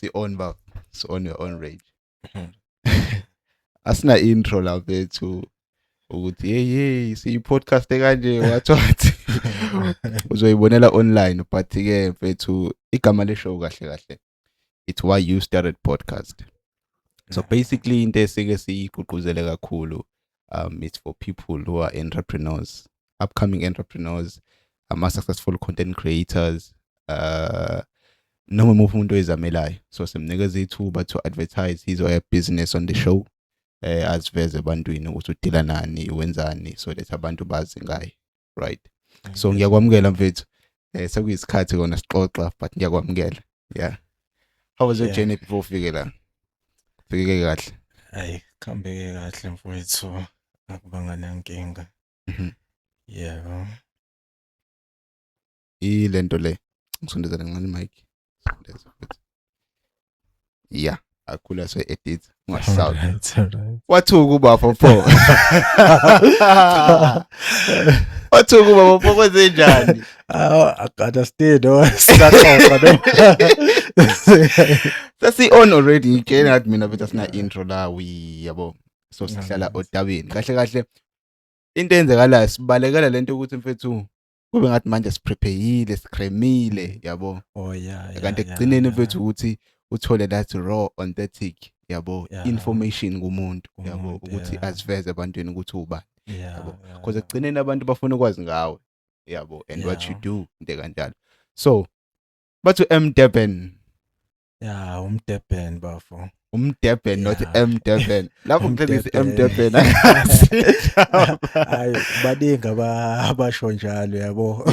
Si on ba, si on your own rage. Asina intro la bethu ukuthi hey hey, siyi podcast kanje, what what. Uzoyibonela online, but ke mfethu, igama le show kahle kahle, it's Why You Started Podcast. So basically into esike siyigqugquzele kakhulu, it's for people who are entrepreneurs, upcoming entrepreneurs, ama successful content creators, noma imuphi umuntu oyizamelayo. So simnikeza ithuba to advertise his or her business on the show, aziveze ebantwini ukuthi udila nani, wenzani, so that abantu bazi ngaye, right? So ngiyakwamukela mfethu. Sekuyisikhathi kona sixoxa, but ngiyakwamukela. Yeah, how was your journey before ufike la? Ufike kahle? Hayi, kuhambeke kahle mfowethu, akubanga nankinga. Yebo. Ilento le, ngisondeza kancane mic, sondeza futhi. Yeah, akhula, so edit ungasound. Alright. Wathuka ubafo pho, wathuka ubafo pho, kwenzenjani? Ah, I understand. Oh, sisaxoxa no. Sasi on already. Ngitshela ngathi mina bethu asina intro la, we yabo, so sihlala odabeni kahle kahle. Into eyenzekalayo, sibalekela lento ukuthi mfethu kube ngathi manje siprepare, sikremile, yabo. Kanti ekugcineni mfethu ukuthi uthole that raw authentic, yabo, information kumuntu, yabo, Kumuntu, ukuthi aziveze ebantwini ukuthi ubani, yabo, because ekugcineni abantu bafuna ukwazi ngawe, yabo, and what you do, into kanjalo. So bathu M Durban. Yeah, umDurban bafo. UmDurban, not M Durban. Lapho ngicela M UmDurban. Durban akazi. Hayi, baningi abasho njalo, yabo.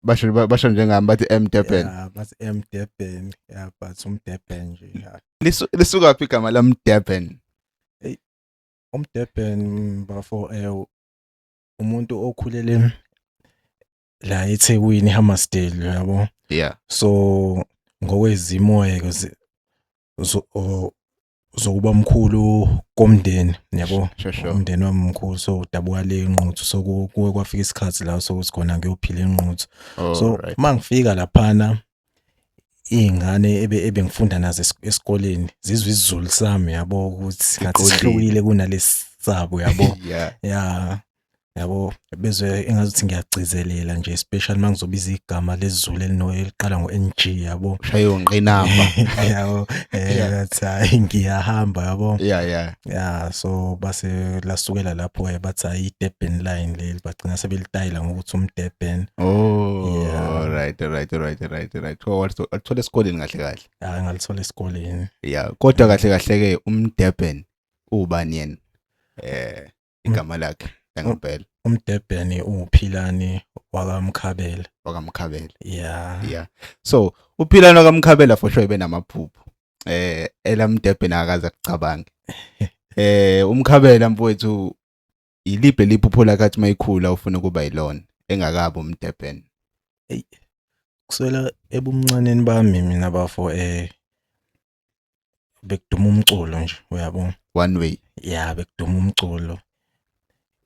Basho njengami, bathi M Durban. Yeah, bathi M Durban. Yeah, but umDurban nje. Yeah. Lisuka phi igama lam Durban? UmDurban bafo, umuntu okhulele la eThekwini, eHammarsdale, yabo. So ngokwezimo ke zokuba mkhulu komndeni, yabo. Sure. Umndeni wami mkhulu, so udabuka le eNquthu, so kuke kwafika isikhathi la sokuthi khona ngiyophila eNquthu. So mangifika laphana, iy'ngane ebengifunda nazo esikoleni zizwe isiZulu sami, yabo, ukuthi ngathi Siqondile. sihlukile kunalesi sabo, yabo. Yeah, yabo, bezwe engazuthi ngiyagcizelela nje, especially mangizobiza igama lesiZulu eliqala ngo-NG, yabo. Shaye ungqinamba. Yabo, ngathi hayi, ngiyahamba, yabo. Yeah. Yeah, so base lasukela lapho ke, bathi hayi, i-Durban line leli, bagcina sebelitayela ngokuthi umDurban. Oh, right. So wathola esikoleni kahle kahle? Hayi, ngalithola esikoleni. Yeah, kodwa kahle kahle ke umDurban ubani yena? Igama lakhe langempela? UmDurban uPhilani wakaMkhabela. WakaMkhabela. Yeah. Yeah. So uPhilani wakaMkhabela for sure benamaphupho. ElamDurban akaze akucabange. UMkhabela mfowethu, iliphi liphupho lakhe athi mayikhula ufuna ukuba yilona engakabi umDurban? Kusukela ebumncaneni bami mina bafo, bekuduma umculo nje, uyabo. One way. Yeah, bekuduma umculo.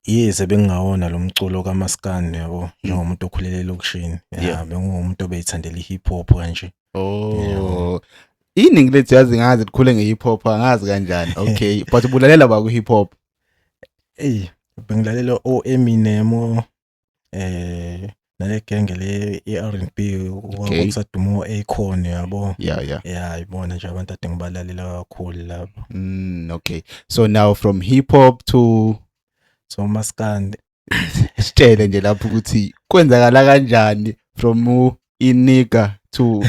Yize bengingawona lo mculo kaMaskandi, yabo, njengomuntu okhulele elokishini. Yeah, bengumuntu obeyithandela i-hip hop kanje. Oh. Iningi lethu, yazi, ngazi likhule nge-hip hop, angazi kanjani. Okay, but ubulalela ba ku hip hop? Ey, bengilalela o Eminem, nale genge le i-R&B, kwakusaduma o-Akon, yabo. Yeah, ibona nje abantu ade ngibalalela kakhulu lapho. Okay. So now from hip hop to So maskandi. Sitshele nje lapho ukuthi kwenzakala kanjani from iniga to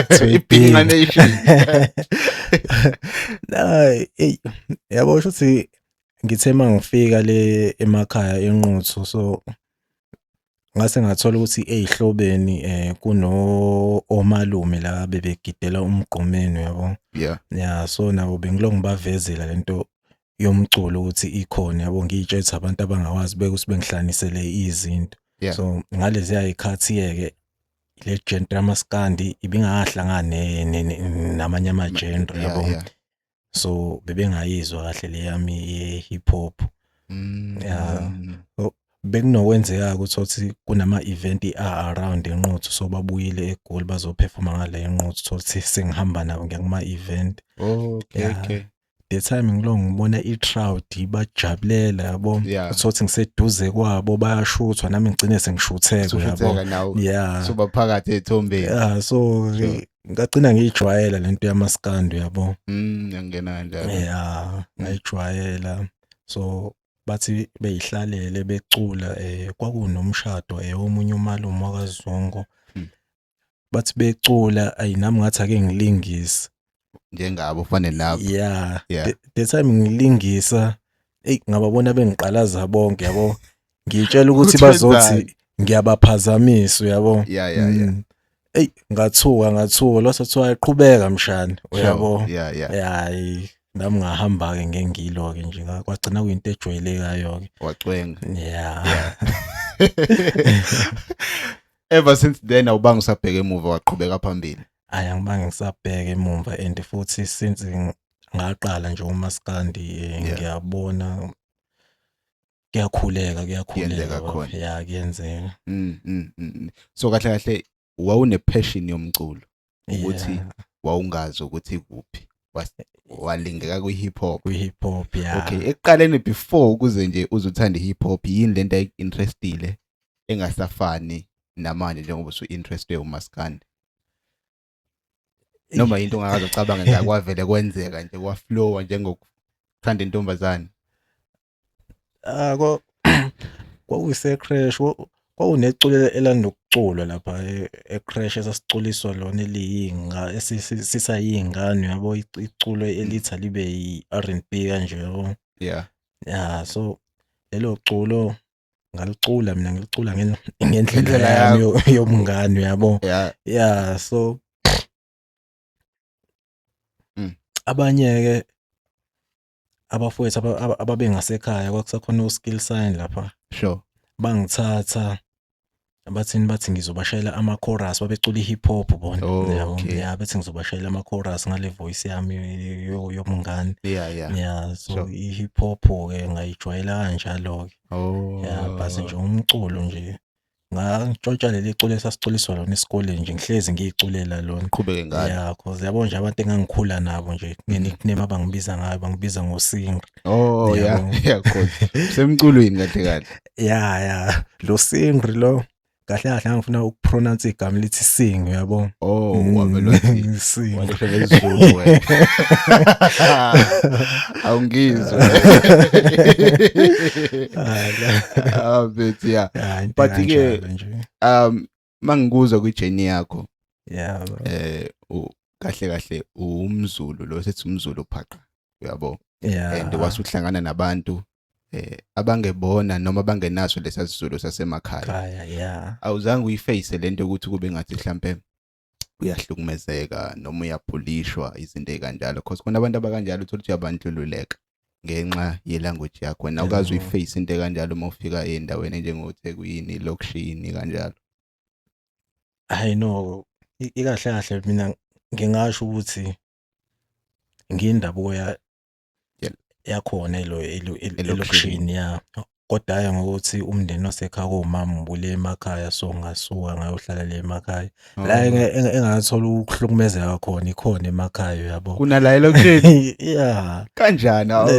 To iBhinca Nation. Hayi, ey, yabo, shuthi ngithe mangifika le emakhaya eNquthu, so ngase ngathola ukuthi ezihlobeni kuno omalume la bebegidela umgqumeni, yabo. Yeah, so nabo bengiloko ngibavezela lento yomculo ukuthi ikhona, yabo, ngiyitshela abantu abangawazi bekuthi bengihlanganisele izinto. So ngaleziya y'khathi ke le genre yamaskandi ibingakahlangani namanye ama-genre, yabo. So bebengayizwa kahle le yami ye-hip hop. Yeah. Bekunokwenzeka ukuthi othi kunama event a-around eNquthu, so babuyile eGoli bazoperforma ngale eNquthu, thola ukuthi sengihamba nabo ngiya kuma event. The time ngilo ngibona i-crowd bajabulela, yabo, uthothi ngiseduze kwabo bayashuthwa, nami ngigcine sengishutheka, uyabo. Sushutheka nawe. Yeah. Suba phakathi ethombeni. Yeah, so ngagcina ngiyijwayela lento yamaskandi, uyabo. Yangena kanjalo. Yeah, ngayijwayela. So bathi beyihlalele becula, kwakunomshado omunye umalume wakaZungu. Bathi becula, ayi, nami ngathi ake ngilingise. Njengabo, ufane nabo. Yeah. The time ngilingisa, ey, ngababona bengiqalaza bonke, yabo. Ngitshela ukuthi Ukuthi bazothi wenzani? ngiyabaphazamisa, uyabo. Yeah. Ey, ngathuka, ngathuka, lo sathiwa aqhubeka mshana, uyabo. Yeah. Hayi, nami ngahamba ke ngengilo ke nje, kwagcina kuyinto ejwayelekayo ke. Wacwenga. Yeah. Ever since then awubanga usabheka emuva, waqhubeka phambili. Hayi, angibange ngisabheka emumva, and futhi since ngaqala nje umaskandi, ngiyabona kuyakhuleka, kuyakhuleka. Kuyenzeka Baba. Khona. Yeah, kuyenzeka. So kahle kahle wawune passion yomculo ukuthi wawungazi ukuthi kuphi, walingeka kwi hip hop. Kwi hip hop, yeah. Okay, ekuqaleni before ukuze nje uzuthanda hip hop, yini lento ayi-interestile engasafani namanje njengoba usu-interested umaskandi, noma into ongakaze ucabange ngayo, kwavele kwenzeka nje, kwaflowa njengokuthanda intombazane? Ah, ko kwakuyise creche, kwakuneculo elanokuculwa lapha e-creche esasiculiswa lona, eliyinga sisayingane, yabo, iculo elithi alibe i-R&B kanje, yabo. Yeah, so lelo culo ngalicula mina, ngilicula ngendlela Ngendlela yami yobungane, uyabo. Yeah, so abanye ke abafowethu ababengasekhaya, kwakusakhona u-skill sign lapha, bangithatha, bathini, bathi ngizobashayela ama-chorus, babecula i-hip hop bona, yabo. Yeah, bethi ngizobashayela ama-chorus ngale voice yami yobungane. Yeah, so i-hip hop ke ngayijwayela kanjalo ke. Yeah, but nje umculo nje ngantshontsha leli culo esasiculiswa lona esikoleni nje, ngihlezi ngiyiculela lona. Qhubeke ngalo. Yeah, cause yabo nje abantu engangikhula nabo nje nge-nickname abangibiza ngayo, bangibiza ngoSingri. Oh yeah. Yabo. Yeah, cause semculweni kahle kahle. Yeah, lo Singri lo, kahle kahle ngangifuna ukupronounce igama lithi sing, uyabo. Oh, wavele wathi Sing. Walisho ngesiZulu wena. Awungizwe. Ah, but yeah. Yeah, into But ke kanjalo nje. Mangikuzwa kwi-journey yakho, Yeah, bro. Kahle kahle umZulu lo, sethi umZulu phaqa, uyabo, and wasuhlangana nabantu abangebona noma abangenaso lesasizulu sasemakhaya. Khaya, yeah. Awuzange uyiface lento ukuthi kube ngathi mhlambe uyahlukumezeka noma uyabhulishwa, izinto ezikanjalo, because khona abantu abakanjalo, uthola ukuthi uyabandlululeka ngenxa ye-language yakho. Wena awukazi uyiface into ekanjalo uma ufika ey'ndaweni enjengoThekwini, elokishini kanjalo? I know, ikahle kahle mina ngingasho ukuthi ngiyindabuko ya yakhona Elokishini. Elokishini, ya, kodwa hhayi ngokuthi umndeni wasekhaya komama ubule emakhaya, so ngasuka ngayohlala le emakhaya la engathola ukuhlukumezeka khona, ikhona emakhaya, uyabo. Kunala elokishini? Yeah. Kanjani, awu?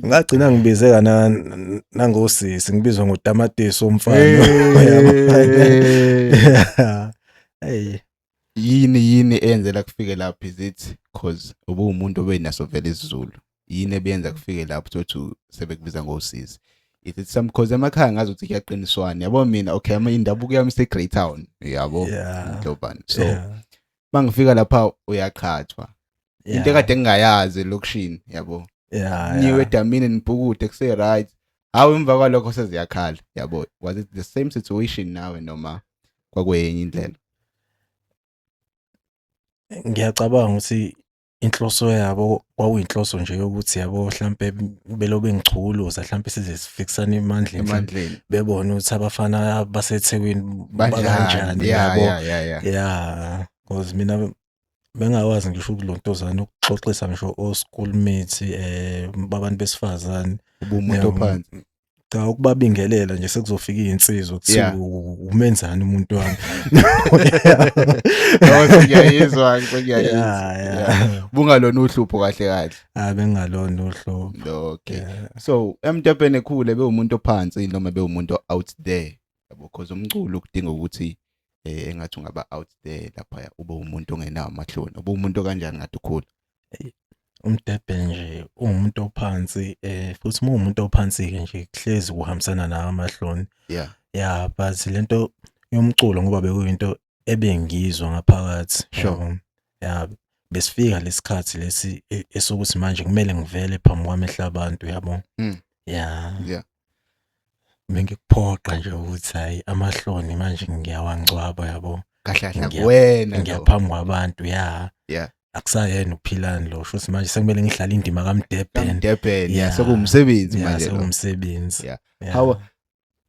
Ngagcina ngibizeka nangosisi, ngibizwa ngotamatisi womfana, uyabo. Hey. Yeah. Hey. Yini eyenzela kufike lapho? Is it cause ubuwumuntu obenaso vele isiZulu? Yini ebenza kufike lapho ukuthi sebekubiza ngosisi? Is it some, cause emakhaya ngazi ukuthi kuyaqiniswana, yabo. Mina, okay, ama indabuko yami ise Greytown, yabo, Ndlobane, so mangifika lapha uyaqhathwa into ekade ngingayazi elokishini, yabo, niwe edamini nibhukude kuse right, hawu, emva kwalokho seziyakhala, yabo. Was it the same situation nawe noma kwakwenye indlela? Ngiyacabanga ukuthi inhloso yabo kwakuyinhloso nje yokuthi, yabo, hlampe belo bengichukuluza, hlampe size sifikisane emandleni, mhlampe Emandleni. Bebone ukuthi abafana baseThekwini banjani. Bakanjani, yabo. Yeah, because mina bengakwazi ngisho ukulontozana, ukuxoxisa ngisho o-schoolmates babantu besifazane. Ubumuntu Yabo. ophansi. Cha, ukubabingelela nje sekuzofika iy'nsizwa kuthiwa umenzani umuntu wami. Oh, sengiyayizwa, sengiyayizwa. Yeah. Bungalona uhlupho kahle kahle. Ah, bengalona uhlupho. Okay. So, eMtepeni ekhule bewumuntu ophansi noma bewumuntu out there. Yabo, because umculo kudinga ukuthi engathi ungaba out there lapha, ube umuntu ongenawo amahloni. Ube umuntu kanjani ngathi ukhula? UMdebhe nje uwumuntu ophansi, futhi uma uwumuntu ophansi-ke nje kuhlezi kuhambisana nawo amahloni. Yeah, but lento yomculo ngoba bekuyinto ebengiyizwa ngaphakathi. Yabo. Yeah, besifika lesikhathi lesi esokuthi manje kumele ngivele phambi kwamehlo abantu, yabo. Yeah. Bengikuphoqa nje ukuthi hayi, amahloni manje ngiyawangcwaba, yabo. Kahle kahle kuwena lo. Ngiyaphambi kwabantu, yeah. Akusayena uPhilani lo, shuthi manje sekumele ngidlale indima kaMdebhen. KaMdebhen, yeah, sekuwumsebenzi manje lo. Sekuwumsebenzi. Yeah. How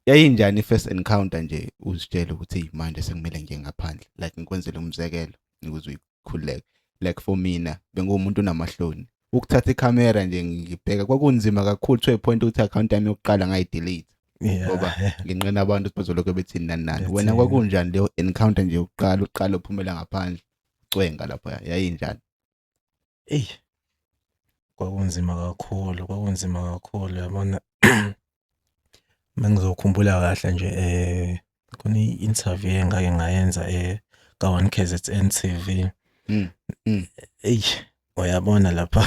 yayinjani i-first encounter nje uzitshela ukuthi manje sekumele ngiye ngaphandle, like ngikwenzele umzekelo ukuze uyikhululeke. Like for mina bengumuntu onamahloni, ukuthatha ikhamera nje ngibheka kwakunzima kakhulu, to a point ukuthi account yami yokuqala ngayidelete ngoba nginqena abantu ukuthi bazolokhu bethini nani nani. Wena kwakunjani leyo encounter nje yokuqala uqala uphumela ngaphandle ucwenga lapho, yayinjani? Eyi, kwakunzima kakhulu, kwakunzima kakhulu, yabona. Mengizokhumbula kahle nje, khona i-interview engake ngayenza ka 1 KZN TV. Eyi, uyabona lapha.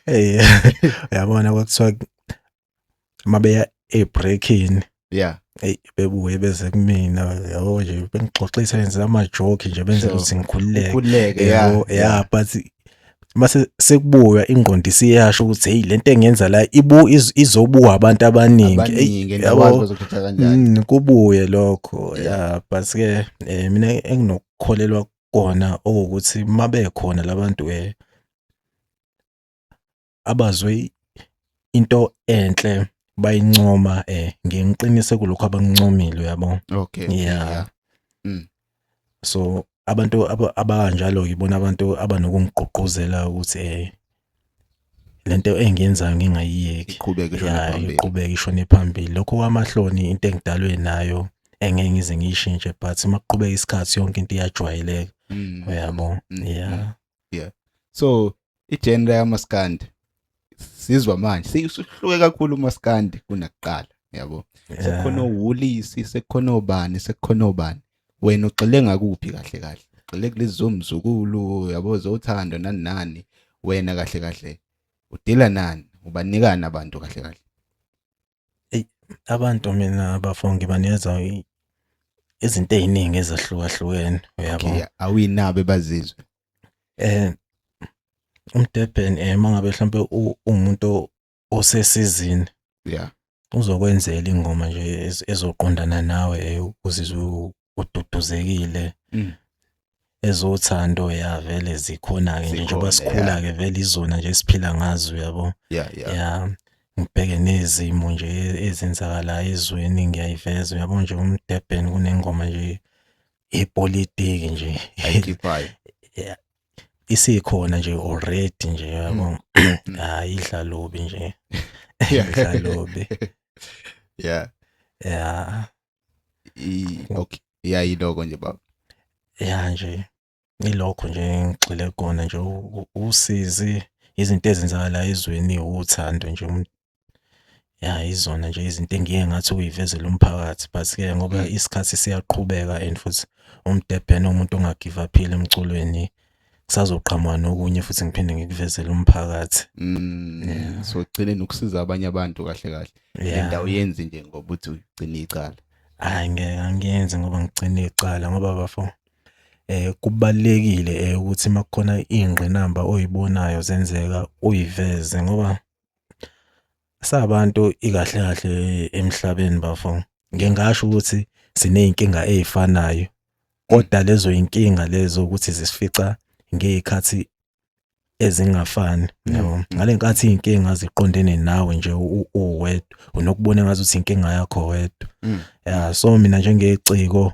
Hey, uyabona kwakuthiwa mabeya ebreakini. Hey, bebuye beze kumina, yabo nje bengixoxisa, yenza ama joke nje benzela ukuthi ngikhululeke. Ukhululeke, yeah. Yabo, yeah, but mase sekubuya ingqondo isiyasho ukuthi hey, lento engiyenza la ibu izobuka abantu abaningi. Abaningi, and awazi bazokuthatha kanjani. Kubuye lokho, yeah, but ke mina enginokukholelwa kona okuthi mabekhona labantu abazwe into enhle bayincoma, ngiqinise kulokho abangincomile, uyabo. Yeah. So abantu abakanjalo ngibona abantu abanokungigqugquzela ukuthi lento engiyenzayo ngingayiyeki. Iqhubeke ishone phambili. Iqhubeke ishone phambili. Lokho kwamahloni into engidalwe nayo engeke ngize ngiyishintshe, but makuqhubeka isikhathi yonke into iyajwayeleka. Uyabo? Yeah. Yeah. So igenre yamaskandi sizwa manje sihluke kakhulu umaskandi kunakuqala, yabo. Sekukhona owulisi, sekukhona obani, sekukhona obani. Wena ugxile ngakuphi kahle kahle? Ugxile kulezi zomzukulu, yabo, zothando nani nani. Wena kahle kahle udila nani? Ubanikana abantu kahle kahle? Ey, abantu mina bafo ngibanikeza izinto eziningi ezahlukahlukene, uyabo. Okay, awuyinabe bazizwe. UMdebhen, mangabe mhlawumbe uwumuntu osesizini, uzokwenzela ingoma nje ezoqondana nawe, uzizwe ududuzekile. Ezothando ya vele zikhona ke nje njengoba sikhula ke vele izona nje esiphila ngazo, uyabo. Yeah, ngibheke nezimo nje ezenzakalayo ezweni ngiyayiveza, uyabo nje uMdebhen kunengoma nje yepolitiki nje ayikhiphayo. Yeah, isikhona nje already nje, yabo. Hayi, idla lubi nje. Idla lubi. Yeah. Okay. Yeah, yiloko nje baba. Yeah nje ilokho nje ngigxile kona nje, usizi, izinto ezenzakalayo ezweni, uthando nje. Ya, izona nje izinto engiye ngathi ukuyivezela umphakathi, but ke ngoba isikhathi siyaqhubeka and futhi uMdebhen umuntu ongagive up-ile emculweni, kusazoqhamuka nokunye futhi ngiphinde ngikuvezele umphakathi. So ugcine nokusiza abanye abantu kahle kahle. Le ndawo yenzi nje ngoba uthi ugcina icala. Hayi, ngeke, angiyenzi ngoba ngigcina icala, ngoba bafo kubalulekile ukuthi makukhona iy'ngqinamba oyibonayo zenzeka uyiveze, ngoba sabantu ikahle kahle emhlabeni bafo ngingasho ukuthi siney'nkinga ey'fanayo, kodwa lezo y'nkinga lezo ukuthi zisifica ngey'khathi ezingafani, yabo. Ngale nkathi iy'nkinga ziqondene nawe nje uwedwa, unokubona engazuthi inkinga yakho wedwa. Ya, so mina njengeciko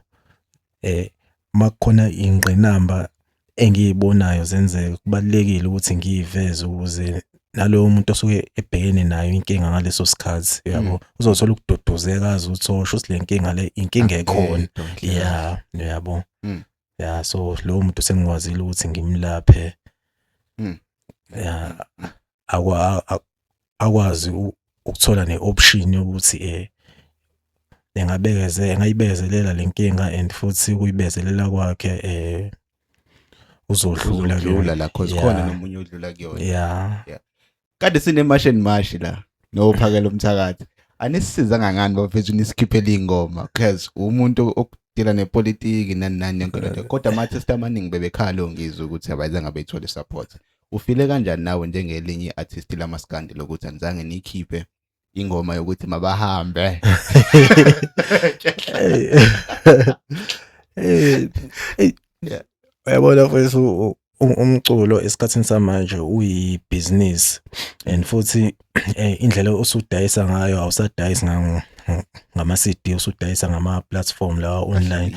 makukhona ingqinamba engiyibonayo zenzeka, kubalulekile ukuthi ngiyiveze ukuze nalowo muntu osuke ebhekene nayo inkinga ngaleso sikhathi, uyabo, uzothola ukududuzeka, azi ukuthi osho ukuthi le nkinga le inkinga ekhona. Akuyedwa, kahle. Yeah, uyabo. Yeah, so lowo muntu sengikwazile ukuthi ngimlaphe. Yeah, akwazi ukuthola ne-option yokuthi engabekeze engayibekezelela le nkinga, and futhi ukuyibekezelela kwakhe uzodlula Uzodlula kuyona. la, cause khona nomunye odlula kuyona. Kade sine-March and March la nophakela umthakathi, anisisizanga ngani bafethu nisikhiphele ingoma? Cause umuntu okudila nepolitiki nani nani yonke lento, kodwa ama-artist amaningi bebekhala, ngizwe ukuthi abayizange beyithole support. Ufile kanjani nawe njengelinye i-artist lamaskandi lokuthi anizange niyikhiphe ingoma yokuthi mabahambe? Hey. Uyabona mfethu, umculo esikhathini samanje uyibhizinisi, and futhi indlela osudayisa ngayo, awusadayisi ngama CD, usudayisa ngama platform lawa online.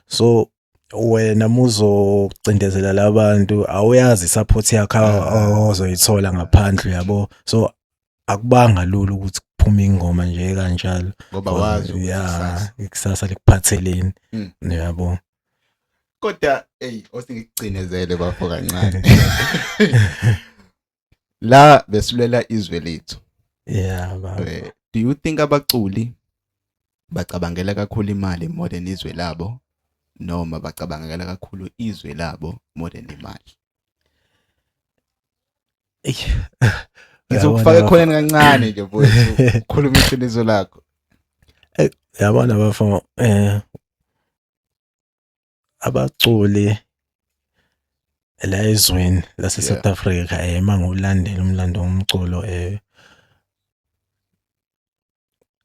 So wena muzocindezela labantu, awuyazi support yakho ozoyithola ngaphandle, yabo. So akubanga lula ukuthi kuphume ingoma nje kanjalo. Ngoba wazi ukuthi Yeah, ikusasa likuphatheleni. Yabo. Kodwa ey, osingikucinezele bafo kancane la, besulela izwe lethu. Yeah, baba. Do you think abaculi bacabangela kakhulu imali more than izwe labo, noma bacabangela kakhulu izwe labo more than imali? Eyi, Ngizokufaka uyabona. ekhoneni kancane nje mfowethu, ukhuluma iqiniso lakho. Yabona bafo, abaculi la ezweni lase South Africa, mangulandela umlando womculo,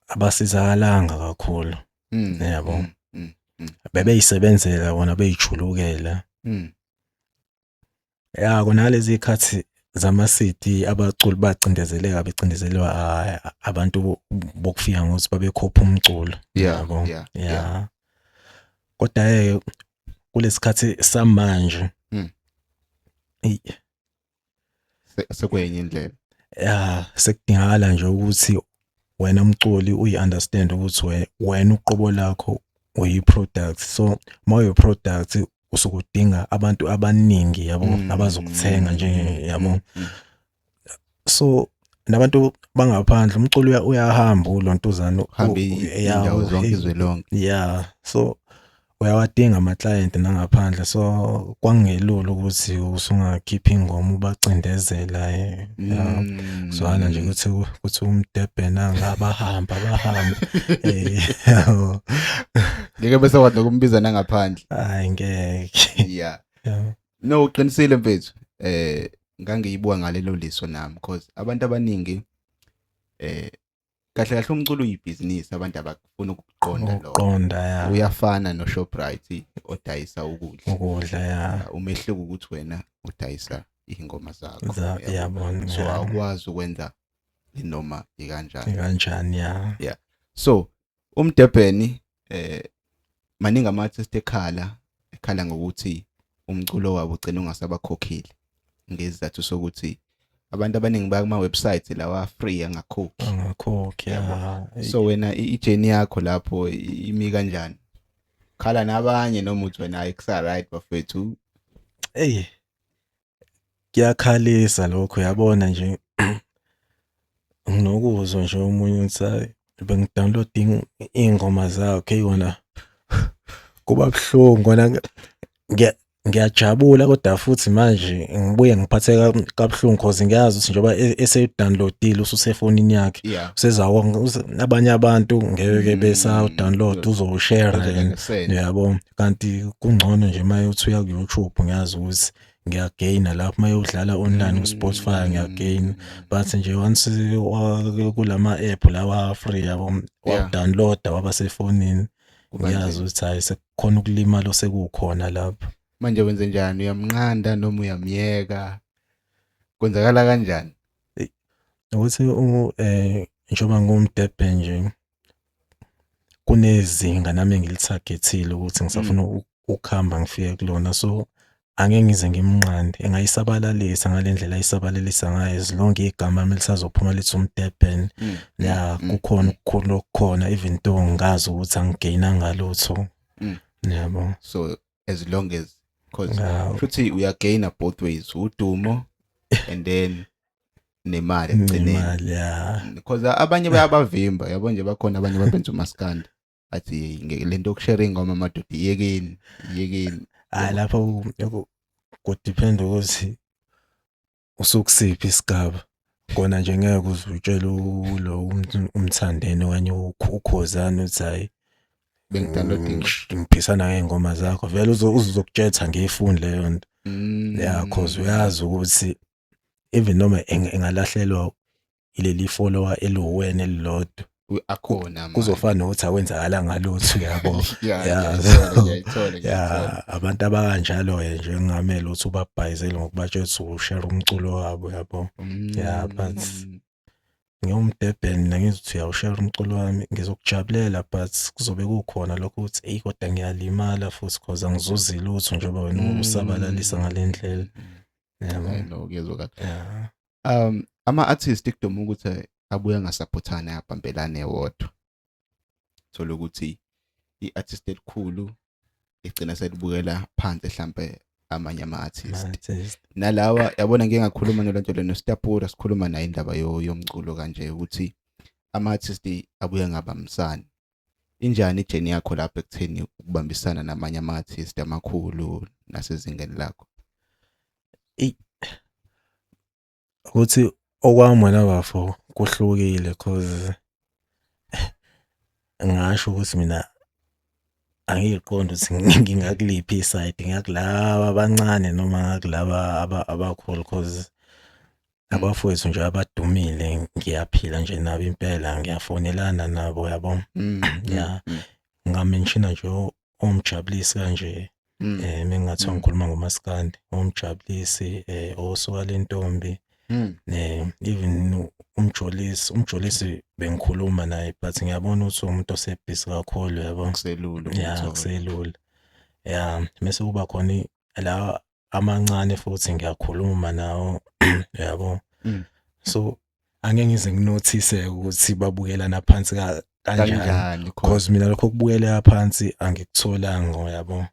abasizakalanga kakhulu. Yabo. Bebeyisebenzela bona, beyijulukela. Ya, kunalezi ikhathi zama CD, abaculi bacindezeleka, becindezelwa abantu bokufika ngokuthi babekhopha umculo. Yabo. Yeah. Kodwa ke kulesikhathi samanje, eyi, Sekwenye indlela. Ya, sekudingakala nje ukuthi wena mculi uyi-understand ukuthi wena uqobo lakho uyi-product. So uma uyi-product, usuke udinga abantu abaningi, yabo, abazokuthenga nje, yabo. So nabantu bangaphandle, umculo uyahamba ulontuzana. Uhambe indawo zonke, izwe lonke. Yeah, so uyawadinga ama-client nangaphandle, so kwangelula ukuthi usungakhipha ingoma ubacindezela, ya. Zwana nje ukuthi umdebhe angabahamba abahambe, yabo. Ngeke bese kwazi nokumbiza nangaphandle. Hayi, ngeke. No, uqinisile mfethu. Ngangiyibuka ngalelo liso nami, because abantu abaningi, kahle kahle umculo uyibhizinisi, abantu abakufuna ukuqonda lokho. Ukuqonda, ya. Uyafana no Shoprite odayisa ukudla. Ukudla, ya. Umehluko ukuthi wena udayisa ingoma zakho. Yabo. Yabona. So awukwazi ukwenza inoma ikanjani. Kanjani, ya. So umdebheni, maningi ama-artist ekhala ngokuthi umculo wabo ugcina ungasabakhokhile ngesizathu sokuthi abantu abaningi baya kuma-website lawa free angakhokhi. Angakhokhi, ya. So wena i-journey yakho lapho imi kanjani? Khala nabanye noma uthi wena, "Hayi, kusa right bafethu"? Ey, kuyakhalisa lokho, yabona nje. Nginokuzwa nje omunye uthi, "Hayi, bengidownload iy'ngoma zakho." Eyona kuba buhlungu kona, ngiyajabula, kodwa futhi manje ngibuye ngiphatheka kabuhlungu, cause ngiyazi ukuthi njengoba eseyidownloadile, ususefonini yakhe, abanye abantu ngeke besawu-download, uzowushare yena, uyabo. Kanti kungcono nje uma uthi uya ku-YouTube, ngiyazi ukuthi ngiyagaina lapho, uma udlala online ku-Spotify ngiyagaina, but nje once kulama app lawa free, yabo, wawu-downloada waba sefonini, ngiyazi ukuthi hhayi, sekukhona ukulimala osekukhona lapho. Manje wenze njani? Uyamnqanda noma uyamyeka? Kwenzakala kanjani? Ukuthi njengoba ngumdebhe nje, kunezinga nami engilithagethile ukuthi ngisafuna ukuhamba ngifike kulona, so Angeke ngize ngimnqande, engayisabalalisa ngale ndlela ayisabalalisa ngayo, as long igama lami lisazophuma lithi umDurban. Ya, kukhona ukukhula okukhona, even though ngazi ukuthi angi-gain-anga lutho. Yabo. So as long as, because futhi uya-gain-a both ways, udumo and then nemali ekugcineni. Nemali, ya. Because abanye bayabavimba, yabo nje, bakhona abanye babenza umaskandi athi lento yoku-share ingoma, amadoda, iyekeni, iyekeni. Hayi, lapho ku-depend ukuthi usukusiphi isigaba. Kona nje ngeke uze utshele lo umthandeni okanye ukhozana uthi hayi, bengi-downloading, ngiphisana ngey'ngoma zakho, vele uzokutshela ngiyifuni leyo nto. Yeah, 'cause uyazi ukuthi even noma engalahlelwa ileli follower eliwuwena elilodwa, akhona. Kuzofana nokuthi akwenzakalanga lutho, yabo. Ngiyayithola, ngiyayithola, ngiyayithola. Ya, abantu abakanjalo-ke nje engamele ukuthi ubabhayizele ngokubatshela ukuthi u-share umculo wabo, yabo. Yeah, but ngiwumDurban mina, ngizwa ukuthi uyawu-share umculo wami, ngizokujabulela, but kuzobe kukhona lokho ukuthi eyi, kodwa ngiyalimala futhi 'cause angizuzi lutho njengoba wena usabalalisa ngale ndlela, yabo. I know, kuyezwakala. Ama-artist kuduma ukuthi abuye angasaphothani, ayabambelane wodwa, thola ukuthi i-artist elikhulu igcina selibukela phansi mhlambe amanye ama-artist. Artist. Nalawa, yabona, ngike ngakhuluma nolento le noStapura, sikhuluma naye indaba yomculo kanje, ukuthi ama-artist abuye ngabambisani. Injani i-journey yakho lapho ekutheni ukubambisana namanye ama-artist amakhulu nasezingeni lakho? Ukuthi okwami wena bafo kuhlukile, 'cause ngingasho ukuthi mina angiyiqondi ukuthi ngingakuliphi i-side, ngingakulaba abancane noma ngakulaba abakhulu, 'cause abafowethu nje abadumile ngiyaphila nje nabo impela, ngiyafonelana nabo, yabo. Yeah. Nginga-mention-a nje oMjabulisi kanje, mengingathiwa ngikhuluma ngomaskandi, oMjabulisi, osuka lentombi, even uMjolisi, uMjolisi bengikhuluma naye, but ngiyabona ukuthi umuntu osebhizi kakhulu, yabo. Kuselula Ya. ukuthola. Kuselula, ya. Mese kuba khona la amancane futhi ngiyakhuluma nawo, yabo. So angeke ngize ngi-notice ukuthi babukelana phansi kanjani. Kanjani khona? 'Cause mina lokho kubukeleka phansi angikutholanga, yabo.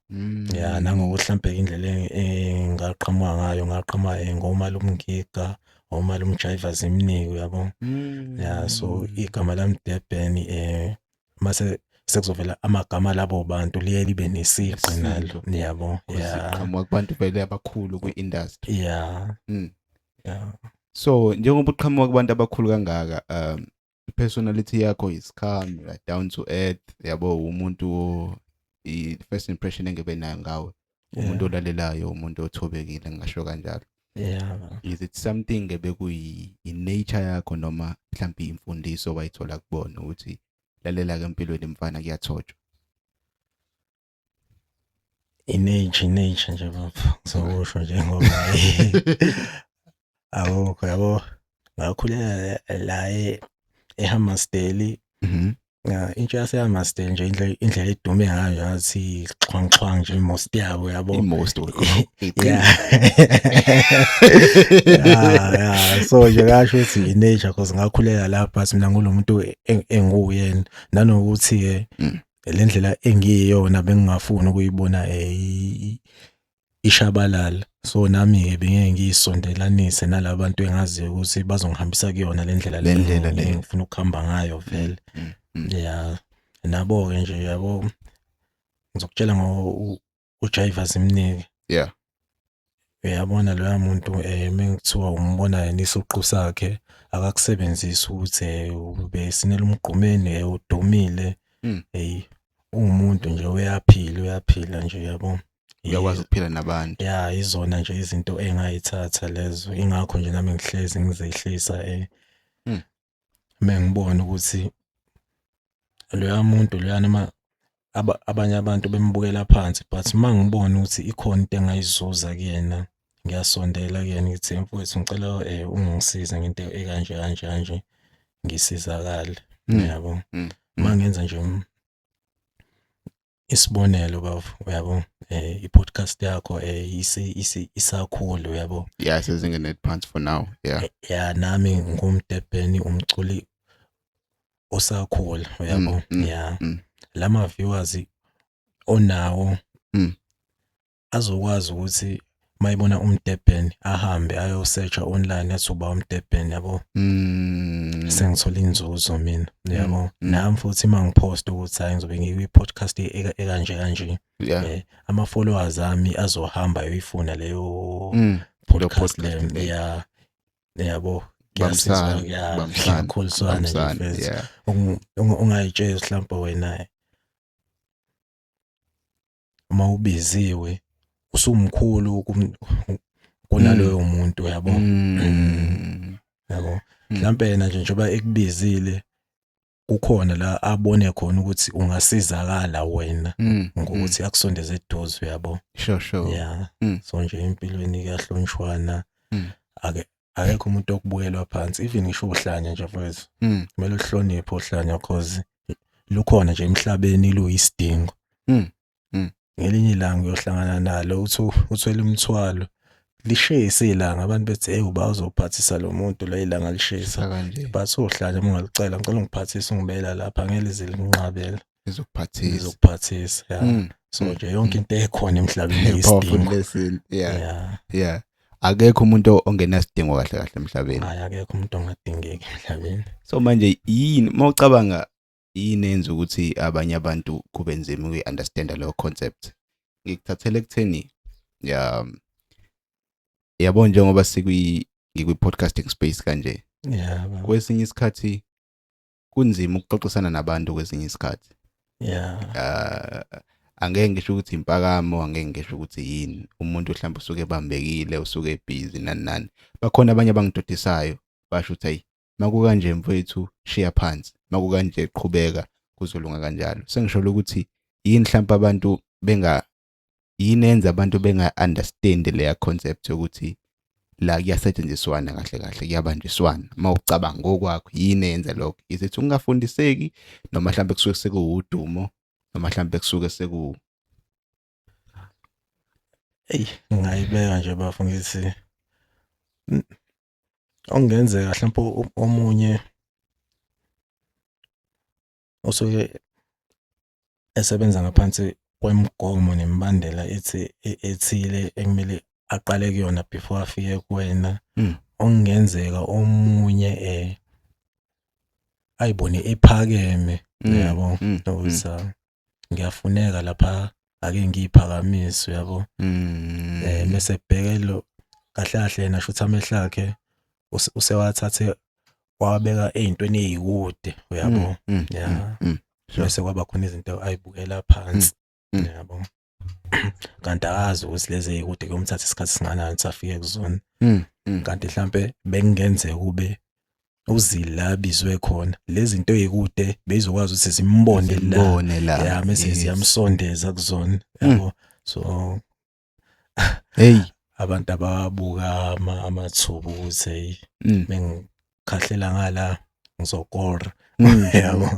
Ya, nangokuthi mhlambe indlela engaqhamuka ngayo, ngaqhamuka ngomalume Ngiga, omalume Jaiva Zimnike, yabo. Ya, so igama lami Durban, mase sekuzovela amagama labo bantu, liye libe nesigqi nalo, yabo, ya. Qhamuka kubantu vele abakhulu kwi-industry. Ya. Ya. So njengoba uqhamuka kubantu abakhulu kangaka, personality yakho is calm, like down to earth, yabo, umuntu, i first impression engibe nayo ngawe, umuntu olalelayo, umuntu othobekile, ngisho kanjalo. Is it something ebekuyi nature yakho, noma mhlawumbe imfundiso wayithola kubona ukuthi lalela ke, empilweni mfana, kuyathotshwa? I-nature nje baba, ngizokusho nje ngoba awukho, yabo, ngakhulela la eHammarsdale. Ya, intsha yaseHammarsdale nje, indlela edume ngayo ngathi xhwanguxhwangu nje, most yabo, yabo. I-most. Ya, so nje ngasho ukuthi i-nature 'cause ngakhulela lapha, but mina ngulo muntu enguwuyena, nanokuthi-ke le ndlela engiyiyona bengingafuni ukuyibona ishabalala. So nami-ke bengeke ngiyisondelanise nala bantu engaziyo ukuthi bazongihambisa kuyona le ndlela Le ndlela le. Engifuna ukuhamba ngayo vele. Ya, nabo-ke nje, yabo, ngizokutshela ngo uJaiva Zimnike. Uyabona loya muntu, mengithiwa umbona yena isiqu sakhe, akakusebenzisi ukuthi ubesinela umgqumeni, udumile. Hey, uwumuntu nje, uyaphila, uyaphila nje, yabo. Uyakwazi ukuphila nabantu. Ya, izona nje izinto engayithatha lezo, ingakho nje nami ngihlezi ngizehlisa mengibona ukuthi loya muntu loya, noma abanye abantu bembukela phansi, but mangibona ukuthi ikhona into engayizuza kuyena, ngiyasondela kuyena, ngithi, "Mfowethu, ngicela ungisize ngento ekanje kanje kanje, ngisizakale," yabo. Mangenza nje. Isibonelo bafo, uyabo, i-podcast yakho isakhula, uyabo. Yeah, sezingene phansi for now, yeah. Ya, nami ngumdebheni, umculi osakhula, uyabo. Ya, lama viewers onawo azokwazi ukuthi mayibona umdebheni ahambe ayosearcha online athi uba umdebheni, yabo. Sengithola inzuzo mina, yabo. Nami futhi mangipost ukuthi hayi, ngizobe ngikwi-podcast ekanje kanje, ama followers ami azohamba ayoyifuna leyo podcast leyo. Leyo. Ya, yabo. Bambisana, Kuyasiza, ya, bambisana, kuyakhuliswana nje, bambisana, mfethu. Ungayitsheli mhlawumbe wena uma ubiziwe usumkhulu kunaloyo muntu, yabo. Yabo. Mhlawumbe yena nje njengoba ekubizile kukhona la abone khona ukuthi ungasizakala wena ngokuthi akusondeze eduze, uyabo. Sure sure Yeah. So nje empilweni kuyahlonishwana. Ake akekho umuntu okubukelwa phansi, even ngisho uhlanya nje, mfethu. Kumele uhloniphe uhlanya cause lukhona nje emhlabeni, luyisidingo. Ngelinye ilanga uyohlangana nalo uthi uthwele umthwalo, lishisa ilanga, abantu bethi, "Hey, uba uzophathisa lo muntu lo, ilanga lishisa." Kanje. But uhlanya uma ungalicela, "Ngicela ungiphathise, ungibela lapha," ngeke lize linqabele. Izokuphathisa. Lizokuphathisa, ya. So nje yonke into ekhona emhlabeni Powerful iyisidingo. lesson, yeah. Yeah, akekho umuntu ongenasidingo kahle kahle emhlabeni. Hayi, akekho umuntu ongadingeki emhlabeni. So manje yini mawucabanga, yini enza ukuthi abanye abantu kube nzima ukuyi-understanda leyo concept? Ngikuthathele ekutheni, ya, yabo, njengoba sikwi ngikwi-podcasting space kanje, Ya baba. kwesinye isikhathi kunzima ukuxoxisana nabantu kwesinye isikhathi. Angeke ngisho ukuthi impakamo, angeke ngisho ukuthi yini, umuntu mhlawumbe usuke ebambekile, usuke busy, nani nani. Bakhona abanye abangidodisayo, basho ukuthi, "Hayi, makukanje mfowethu, shiya phansi, makukanje qhubeka, kuzolunga kanjalo." Sengisho ukuthi yini mhlawumbe abantu benga yini enza abantu benga understand leya concept yokuthi la kuyasetshenziswana kahle kahle, kuyabanjiswana? Mawucabanga ngokwakho, yini eyenza lokho? Is it ukungafundiseki, noma mhlawumbe kusuke sekuwudumo, noma mhlawumbe kusuke seku Eyi, ngingayibeka nje bafo, ngithi okungenzeka mhlawumbe omunye osuke esebenza ngaphansi kwemigomo nemibandela ethi ethile ekumele aqale kuyona before afike kuwena. Okungenzeka omunye ayibone ephakeme, yabo, ukuthi ngiyafuneka lapha, ake ngiyiphakamise, uyabo. Mese ebheke lo kahle kahle yena, shuthi amehlo akhe usewathathe wawabeka ey'ntweni ey'kude, uyabo. Ya. Bese kwaba khona izinto ayibukela phansi, yabo, kanti akazi ukuthi lezi ey'kude kuyomthatha isikhathi esingakanani ukuthi afike kuzona. Kanti mhlampe bekungenzeka kube uzile la abizwe khona, lezi zinto ey'kude bezokwazi ukuthi zimbone la. Zimbone la. Ya, mase ziyamsondeza kuzona, yabo. So Hey. abantu ababuka amathuba ukuthi hey, mengikhahlela ngala ngizokora, yabo.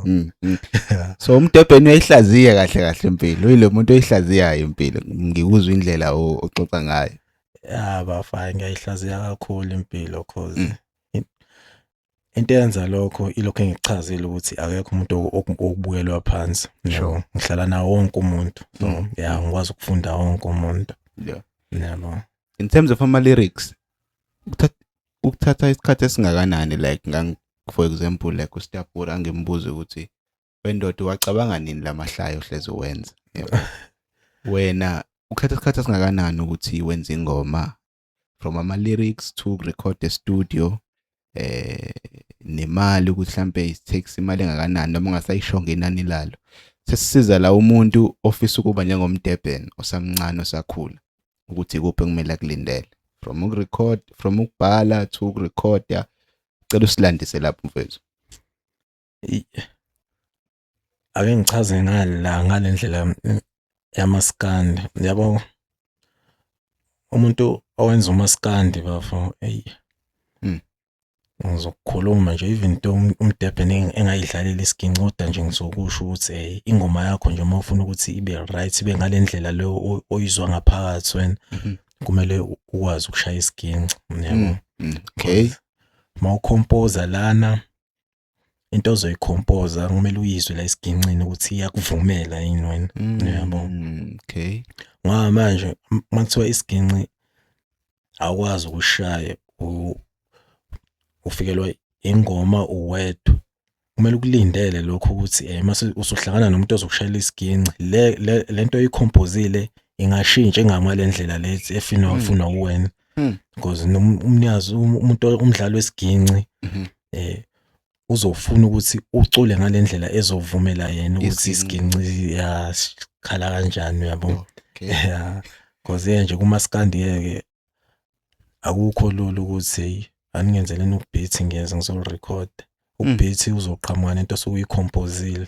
So umdebheni uyayihlaziya kahle kahle impilo, uyilo muntu oyihlaziyayo impilo, ngikuzwa indlela oxoxa ngayo. Ya bafana, ngiyayihlaziya kakhulu impilo cause into eyenza lokho ilokho engikuchazile ukuthi akekho umuntu okubukelwa phansi, yabo. Ngihlala nawo wonke umuntu, so ya, ngikwazi ukufunda wonke umuntu, yabo. In terms of ama lyrics, ukuthatha isikhathi esingakanani? Like ngang for example, like uStapura angimbuza ukuthi, "Wendoda, wacabanga nini lamahlayo ohlezi wenza?" Yabo, wena ukuthatha isikhathi esingakanani ukuthi wenze ingoma, from ama lyrics to record the studio, nemali ukuthi mhlambe it takes imali engakanani, noma ungasayishonga inani lalo? Sesisiza la umuntu ofisa ukuba njengomdebhen osamncane osakhula ukuthi ikuphi ekumele akulindele from ukurecord, from ukubhala to ukurekhoda. Cela usilandise lapho, mfethu. Ake ngichaze ngala ngale ndlela yamaskandi, yabo. Umuntu owenza umaskandi bafo, eyi, Ngizokukhuluma nje even though uMdebhen engayidlaleli isiginci, kodwa nje ngizokusho ukuthi ingoma yakho nje uma ufuna ukuthi ibe right, ibe ngale ndlela leyo oyizwa ngaphakathi wena, kumele ukwazi ukushaya isiginci, yabo. Uma ucomposa lana, into ozoyicomposa kumele uyizwe la esigincini ukuthi iyakuvumela yini wena, yabo. Ngoba manje uma kuthiwa isiginci awukwazi ukushaya, ufikelwa ingoma uwedwa, kumele ukulindele lokho ukuthi mase usuhlangana nomuntu ozokushayela isiginci, le lento oyicomposile ingashintsha ingami ndlela lethi efinwa ufuna uwena, because umnikazi, umuntu, umdlali wesiginci uzofuna ukuthi ucule ngalendlela ezovumela yena ukuthi Isiginci. isiginci yasikhala kanjani, uyabo. Yeah, because ye nje kumaskandi ke akukho lula ukuthi hey, aningenzeleni ubeat, ngiyeza ngizorecord ubeat, uzoqhamuka nento osukuyicompozile.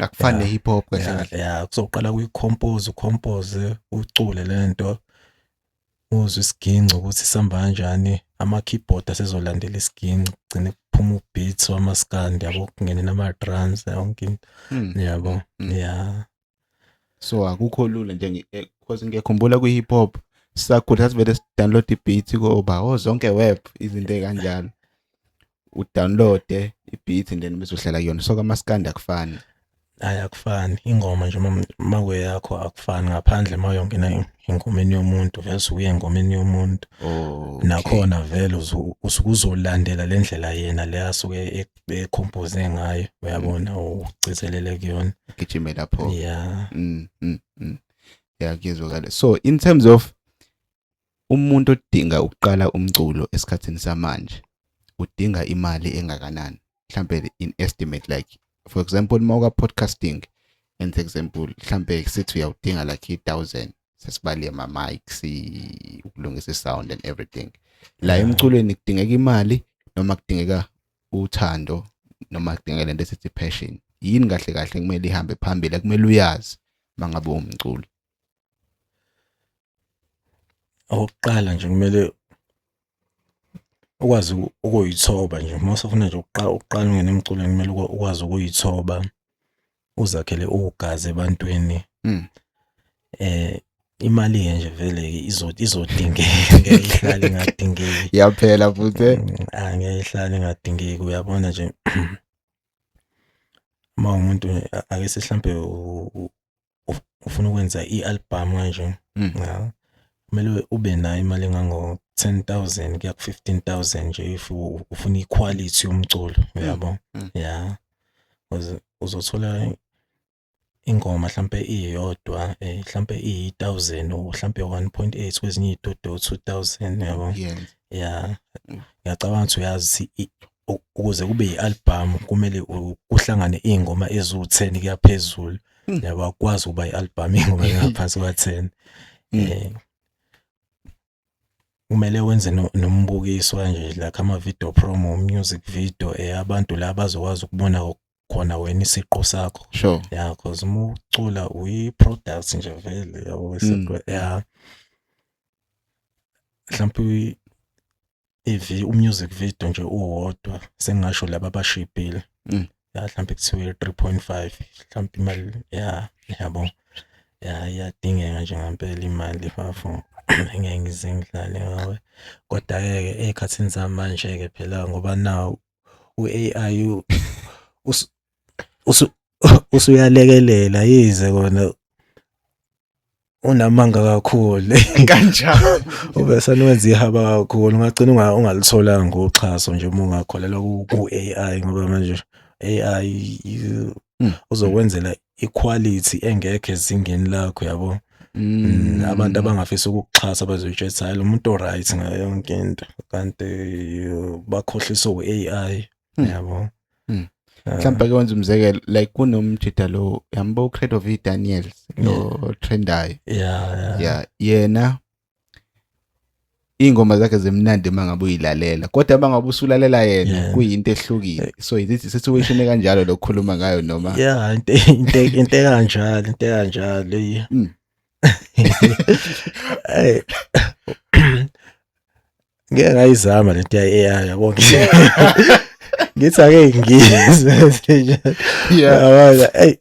Akufani ne-hip hop kahle kahle. Yeah, kuzoqala kuyicompose, ucompose, ucule lento, uzwe isiginci ukuthi sihamba kanjani, ama-keyboard asezolandela isiginci, kugcine kuphuma ubeat wamaskandi, yabo, kungene nama-drums, yonke into, yabo. Yeah. So akukho lula nje, because ngiyakhumbula kwi-hip hop sisakhula sasivele sidownload i-beat koba oh zonke web, izinto ey'kanjalo, udownloade i-beat and then bese uhlala kuyona. So kamaskandi akufani. Hayi, akufani. Ingoma nje makweyakho akufani, ngaphandle uma uyongena engomeni yomuntu, vele usuke uye engomeni yomuntu. Nakhona vele usuke uzolandela le ndlela yena le asuke ecompose ngayo, uyabona, ugcizelele kuyona. Gijime lapho. Yeah. Yeah, kuyezwakala. So in terms of umuntu odinga ukuqala umculo esikhathini samanje, udinga imali engakanani mhlambe, in estimate? Like for example, mawuka podcasting and example, mhlambe sithi uyawudinga like i1000, sesibale ama mics, ukulungisa isound and everything la. Emculweni kudingeka imali noma kudingeka uthando noma kudingeka lento esithi passion? Yini kahle kahle kumele ihambe phambili, kumele uyazi mangabe umculi? Okokuqala nje, kumele ukwazi ukuyithoba nje uma usufuna nje ukuqala ungene emculweni, kumele ukwazi ukuyithoba, uzakhele ugazi ebantwini. Imali ke nje vele izodingeka, ngeke ihlale ingadingeki. Iyaphela futhi. Angeke ihlale ingadingeki, uyabona nje. Uma umuntu, ake sihlambe ufuna ukwenza i-album kanje, ya, kumele ube nayo imali engango 10,000 kuya ku 15,000 nje if ufuna iquality yomculo, uyabo. Yeah, because uzothola ingoma mhlambe iyodwa mhlambe iyi-1000 or mhlambe 1.8, kwezinye iy'studio 2000, yabo. Yeah, ngiyacabanga ukuthi uyazi ukuze kube i-album kumele kuhlangane iy'ngoma eziwu-10 kuya phezulu, yabo. Akukwazi ukuba i-album iy'ngoma ezingaphansi kwa-10. Kumele wenze nombukiso kanje, like ama-video promo, music video, abantu la bazokwazi ukubona khona wena isiqu sakho. Yeah, cause uma ucula uyi-product nje vele, yabo, isiqu. Yeah, mhlawumbe u-music video nje uwodwa, sengingasho laba abashibhile, ya, mhlawumbe kuthiwe 3.5 mhlawumbe imali ya, yabo. Ya, iyadingeka nje ngempela imali bafo, ngeke ngize ngidlale ngawe. Kodwa-ke ey'khathini zamanje-ke phela, ngoba now u-AI usuyalekelela, yize kona unamanga kakhulu. Kanjani? Ubesane wenza ihaba kakhulu, ungagcina ungalitholanga uxhaso nje uma ungakholelwa ku-AI, ngoba manje AI uzokwenzela iquality engekho ezingeni lakho, yabo. Abantu abangafisa ukukuxhasa bazoyitshela ukuthi hayi, lo muntu o-right ngayo yonke into, kanti bakhohliswe u-AI, yabo. Mhlawumbe ke wenza umzekelo, like kunomjida lo yambo Credo V Daniels lo trendayo. Yeah, yena ingoma zakhe zimnandi uma ngabe uyilalela, kodwa uma ngabe usulalela yena kuyinto ehlukile. So is it situation ekanjalo lokukhuluma ngayo noma? Yeah, into ekanjalo, into ekanjalo. Hey. Ngeke ngayizama lento ya-AI yabo, ngithi ake ngiyizwe. Yabona, ey,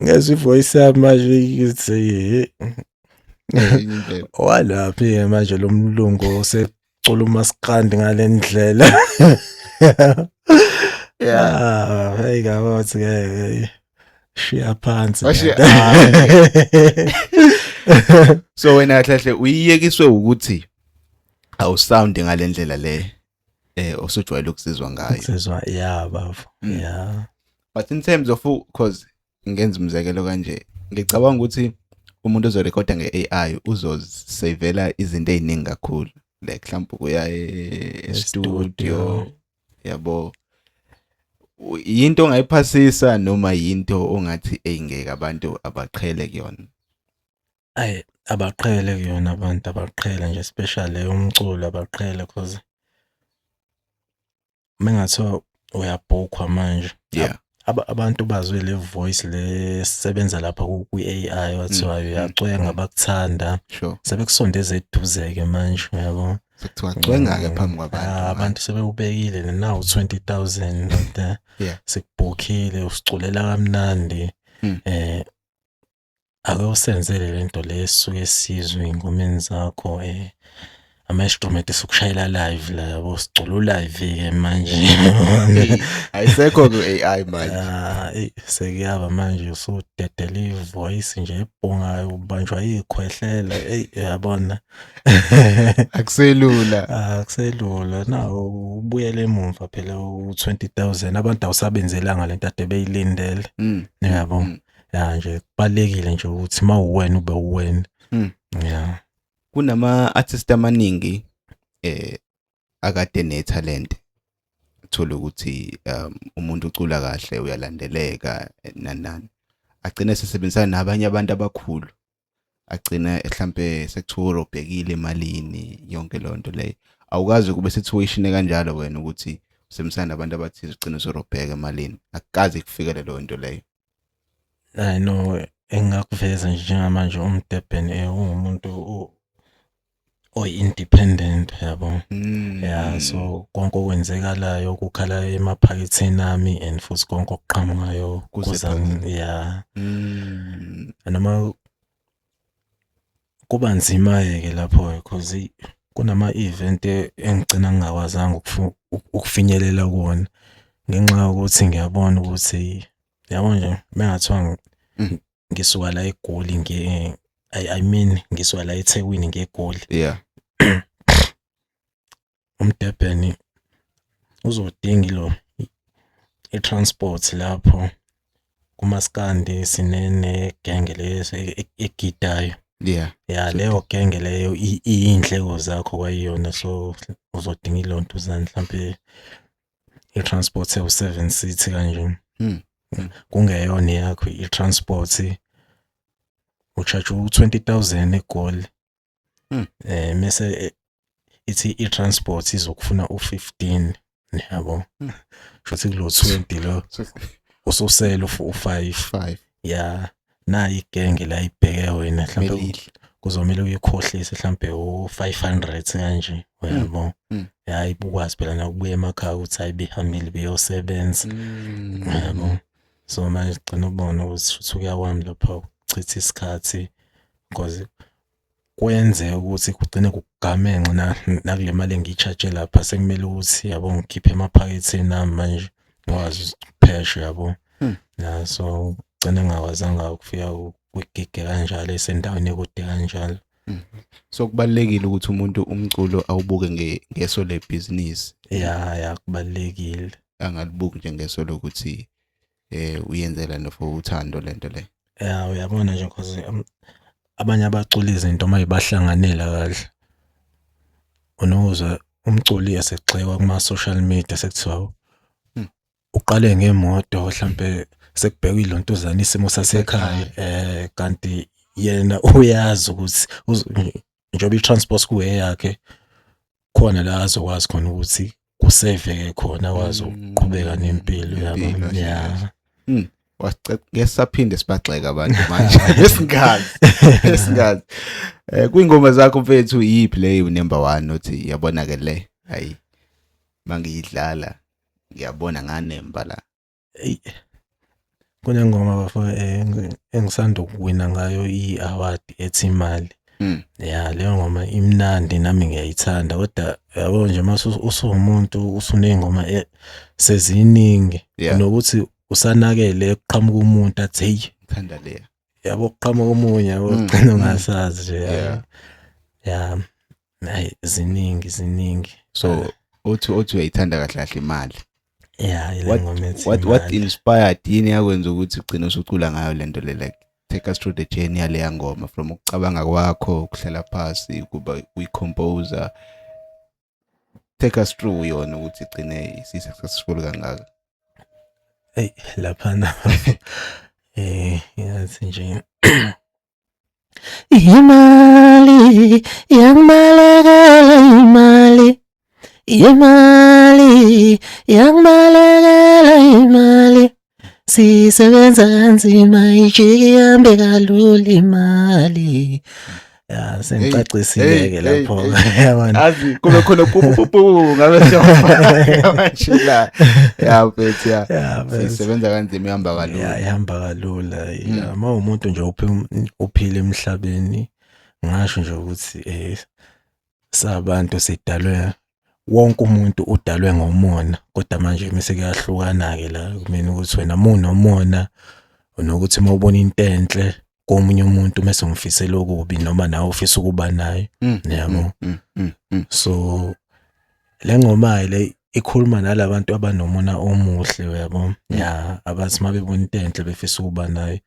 ngezwe ivoice yami manje ngithi Enye indlela. Walaphi manje lo mlungu osecula umaskandi ngale ndlela? Ah, hey, ngabathi ngeke, shiya phansi. So wena kahle kahle uyiyekiswe ukuthi awusound ngalendlela le osujwayele ukusizwa ngayo. Sizwa, ya bafo. Ya. But in terms of, cause ngenza umzekelo kanje, ngicabanga ukuthi umuntu ozorekhoda nge-AI uzosavela izinto ey'ningi kakhulu, like mhlawumbe ukuya e-studio, yabo. Yinto ongayiphasisa noma yinto ongathi eyingeke abantu abaqhele kuyona? Ayi, abaqhele kuyona abantu, abaqhele nje, especially umculo, abaqhele, cause mengathiwa uyabhukhwa manje, abantu bazwe le voice le sebenza lapha kwi-AI, wathiwa uyacwenga, bakuthanda, sebekusondeza eduze-ke manje, uyabo. Sekuthiwa cwenga-ke phambi kwabantu. Ah, abantu sebewubekile nawu 20,000 ndoda. Sikubhukhile, usiculela kamnandi. Ake usenzele lento le esisuke sizwe ey'ngomeni zakho, ama-instrument esikushayela live la, yabo, sicula u-live-ke manje. Ayisekho ku-AI manje. Ah, eyi, sekuyaba manje usudedela i-voice nje ebhungayo, ubanjwa iy'khwehlela, eyi, uyabona. Akuselula. Akuselula nawo, ubuyele emumva phela u-20,000, abantu awusabenzelanga lento ade beyilindele. Yabo. Ya nje, kubalekile nje ukuthi uma uwena ube uwena. Ya. Kunama artist amaningi akade netalent, uthola ukuthi umuntu ucula kahle, uyalandeleka, nani nani, agcine sesebenzisana nabanye abantu abakhulu, agcina mhlambe sekuthiwa urobhekile emalini, yonke leyo nto leyo. Awukazi kube situation kanjalo wena ukuthi usebenzisana nabantu abathize, ugcine usurobheka emalini? Akukaze kufikele leyo nto leyo? I know, engingakuveza nje njengamanje, uMdebhen ungumuntu oyi-independent, yabo. Ya, so konke okwenzekalayo kukhala emaphaketheni ami, and futhi konke okuqhamukayo kuza, ya. Noma kuba nzima-ke lapho-ke, because kunama-event engigcina ngingakwazanga ukufinyelela kuwona ngenxa yokuthi ngiyabona ukuthi, yabo nje, mengathiwa ngisuka la eGoli ngiye, I mean, ngisuka la eThekwini ngiye eGoli, uMdebheni uzodinga ilo i-transport. Lapho kumaskandi sinenegenge le egidayo. Ya, leyo genge leyo iyindleko zakho kwayiyona, so uzodinga ilontuzana, mhlampe i-transport ewu-seven seat kanje. Kungeyona eyakho i-transport, u-charge u-20,000 eGoli. Mese ithi i-transport izokufuna u-15, yabo. Shuthi kulo 20 lo ususele u-5. 5. Ya, nayi igenge la ibheke wena, mhlawumbe Melidle. kuzomela uyikhohlise mhlambe u-500 kanje, uyabo. Ya, ibukwazi phela nakubuya emakhaya ukuthi hayi, behambile beyosebenza, yabo. So manje gcina ubona ukuthi shuthi ukuya kwami lapha ukuchitha isikhathi, because kwenzeka ukuthi kugcine kugamenxe nakule mali engiyi-charge lapha, sekumele ukuthi, yabo, ngikhiphe emaphaketheni ami manje, ngikwazi ukuphesha, yabo. Ya, so gcina ngingakwazanga ukufika kwigigi kanjalo esendaweni ekude kanjalo. So kubalulekile ukuthi umuntu umculo awubuke ngeso lebhizinisi. Ya, kubalulekile. Angalibuki nje ngeso lokuthi uyenzela no for uthando lento le. Ya, uyabona nje, cause abanye abacula izinto uma ibahlanganela kahle, unokuzwa umculi esegxekwa kuma-social media, sekuthiwa uqale ngemoto, mhlampe sekubhekwa ilontuzana, isimo sasekhaya, kanti yena uyazi ukuthi njengoba i-transport kuyeyakhe, khona la azokwazi khona ukuthi kuseveke khona, akwazi ukuqhubeka nempilo, yabo. Impilo, Ya. Ngeke saphinde sibagxeka abantu manje besingazi besingazi. Kwingoma zakho mfethu, iyiphi leyo number 1 othi yabona ke le, hayi, mangiyidlala ngiyabona nganemba la? Eyi, kunengoma bafo engisanda ukuwina ngayo i-award ethi Imali. Ya, leyo ngoma imnandi, nami ngiyayithanda, kodwa yabo nje mase usuwumuntu usuney'ngoma seziningi nokuthi usanakele kuqhamuka umuntu athi, "Hey." Ngithanda leya. Yabo, kuqhamuka omunye, yabo, ugcina ungasazi nje. Ya, hayi, ziningi ziningi. So uthi uyayithanda kahle kahle Imali? Ya, ile ngoma ethi What Imali. inspired, yini yakwenza ukuthi ugcine usucula ngayo lento le? Like, take us through the journey yaleya ngoma, from ukucabanga kwakho, ukuhlala phasi, kuba uyi-composer. Take us through yona ukuthi igcine isi-successful kangaka. Ey, laphana ngathi nje imali yangibalekela, imali, imali yangibalekela, imali sisebenza kanzima, ijike ihambe kalula imali. Ya, sengicacisile ke lapho, yabona. Azi kube khona pu pu pu, ngabe siyafaka manje la. Ya mfethu, ya. Ya mfethu. Sisebenza kanzima, ihamba Ya. kalula. Ihamba kalula ya. Uma umuntu nje uphila emhlabeni, ngasho nje ukuthi sabantu sidalwe, wonke umuntu udalwe ngomona, kodwa manje mase kuyahlukana ke la kumina ukuthi wena munomona nokuthi uma ubona into enhle komunye umuntu mase ngifisela okubi noma nawe ufisa ukuba nayo. Yabo. So le ngoma le ikhuluma nalabantu abanomona omuhle, uyabo, ya, abathi mabebona into enhle befisa ukuba nayo.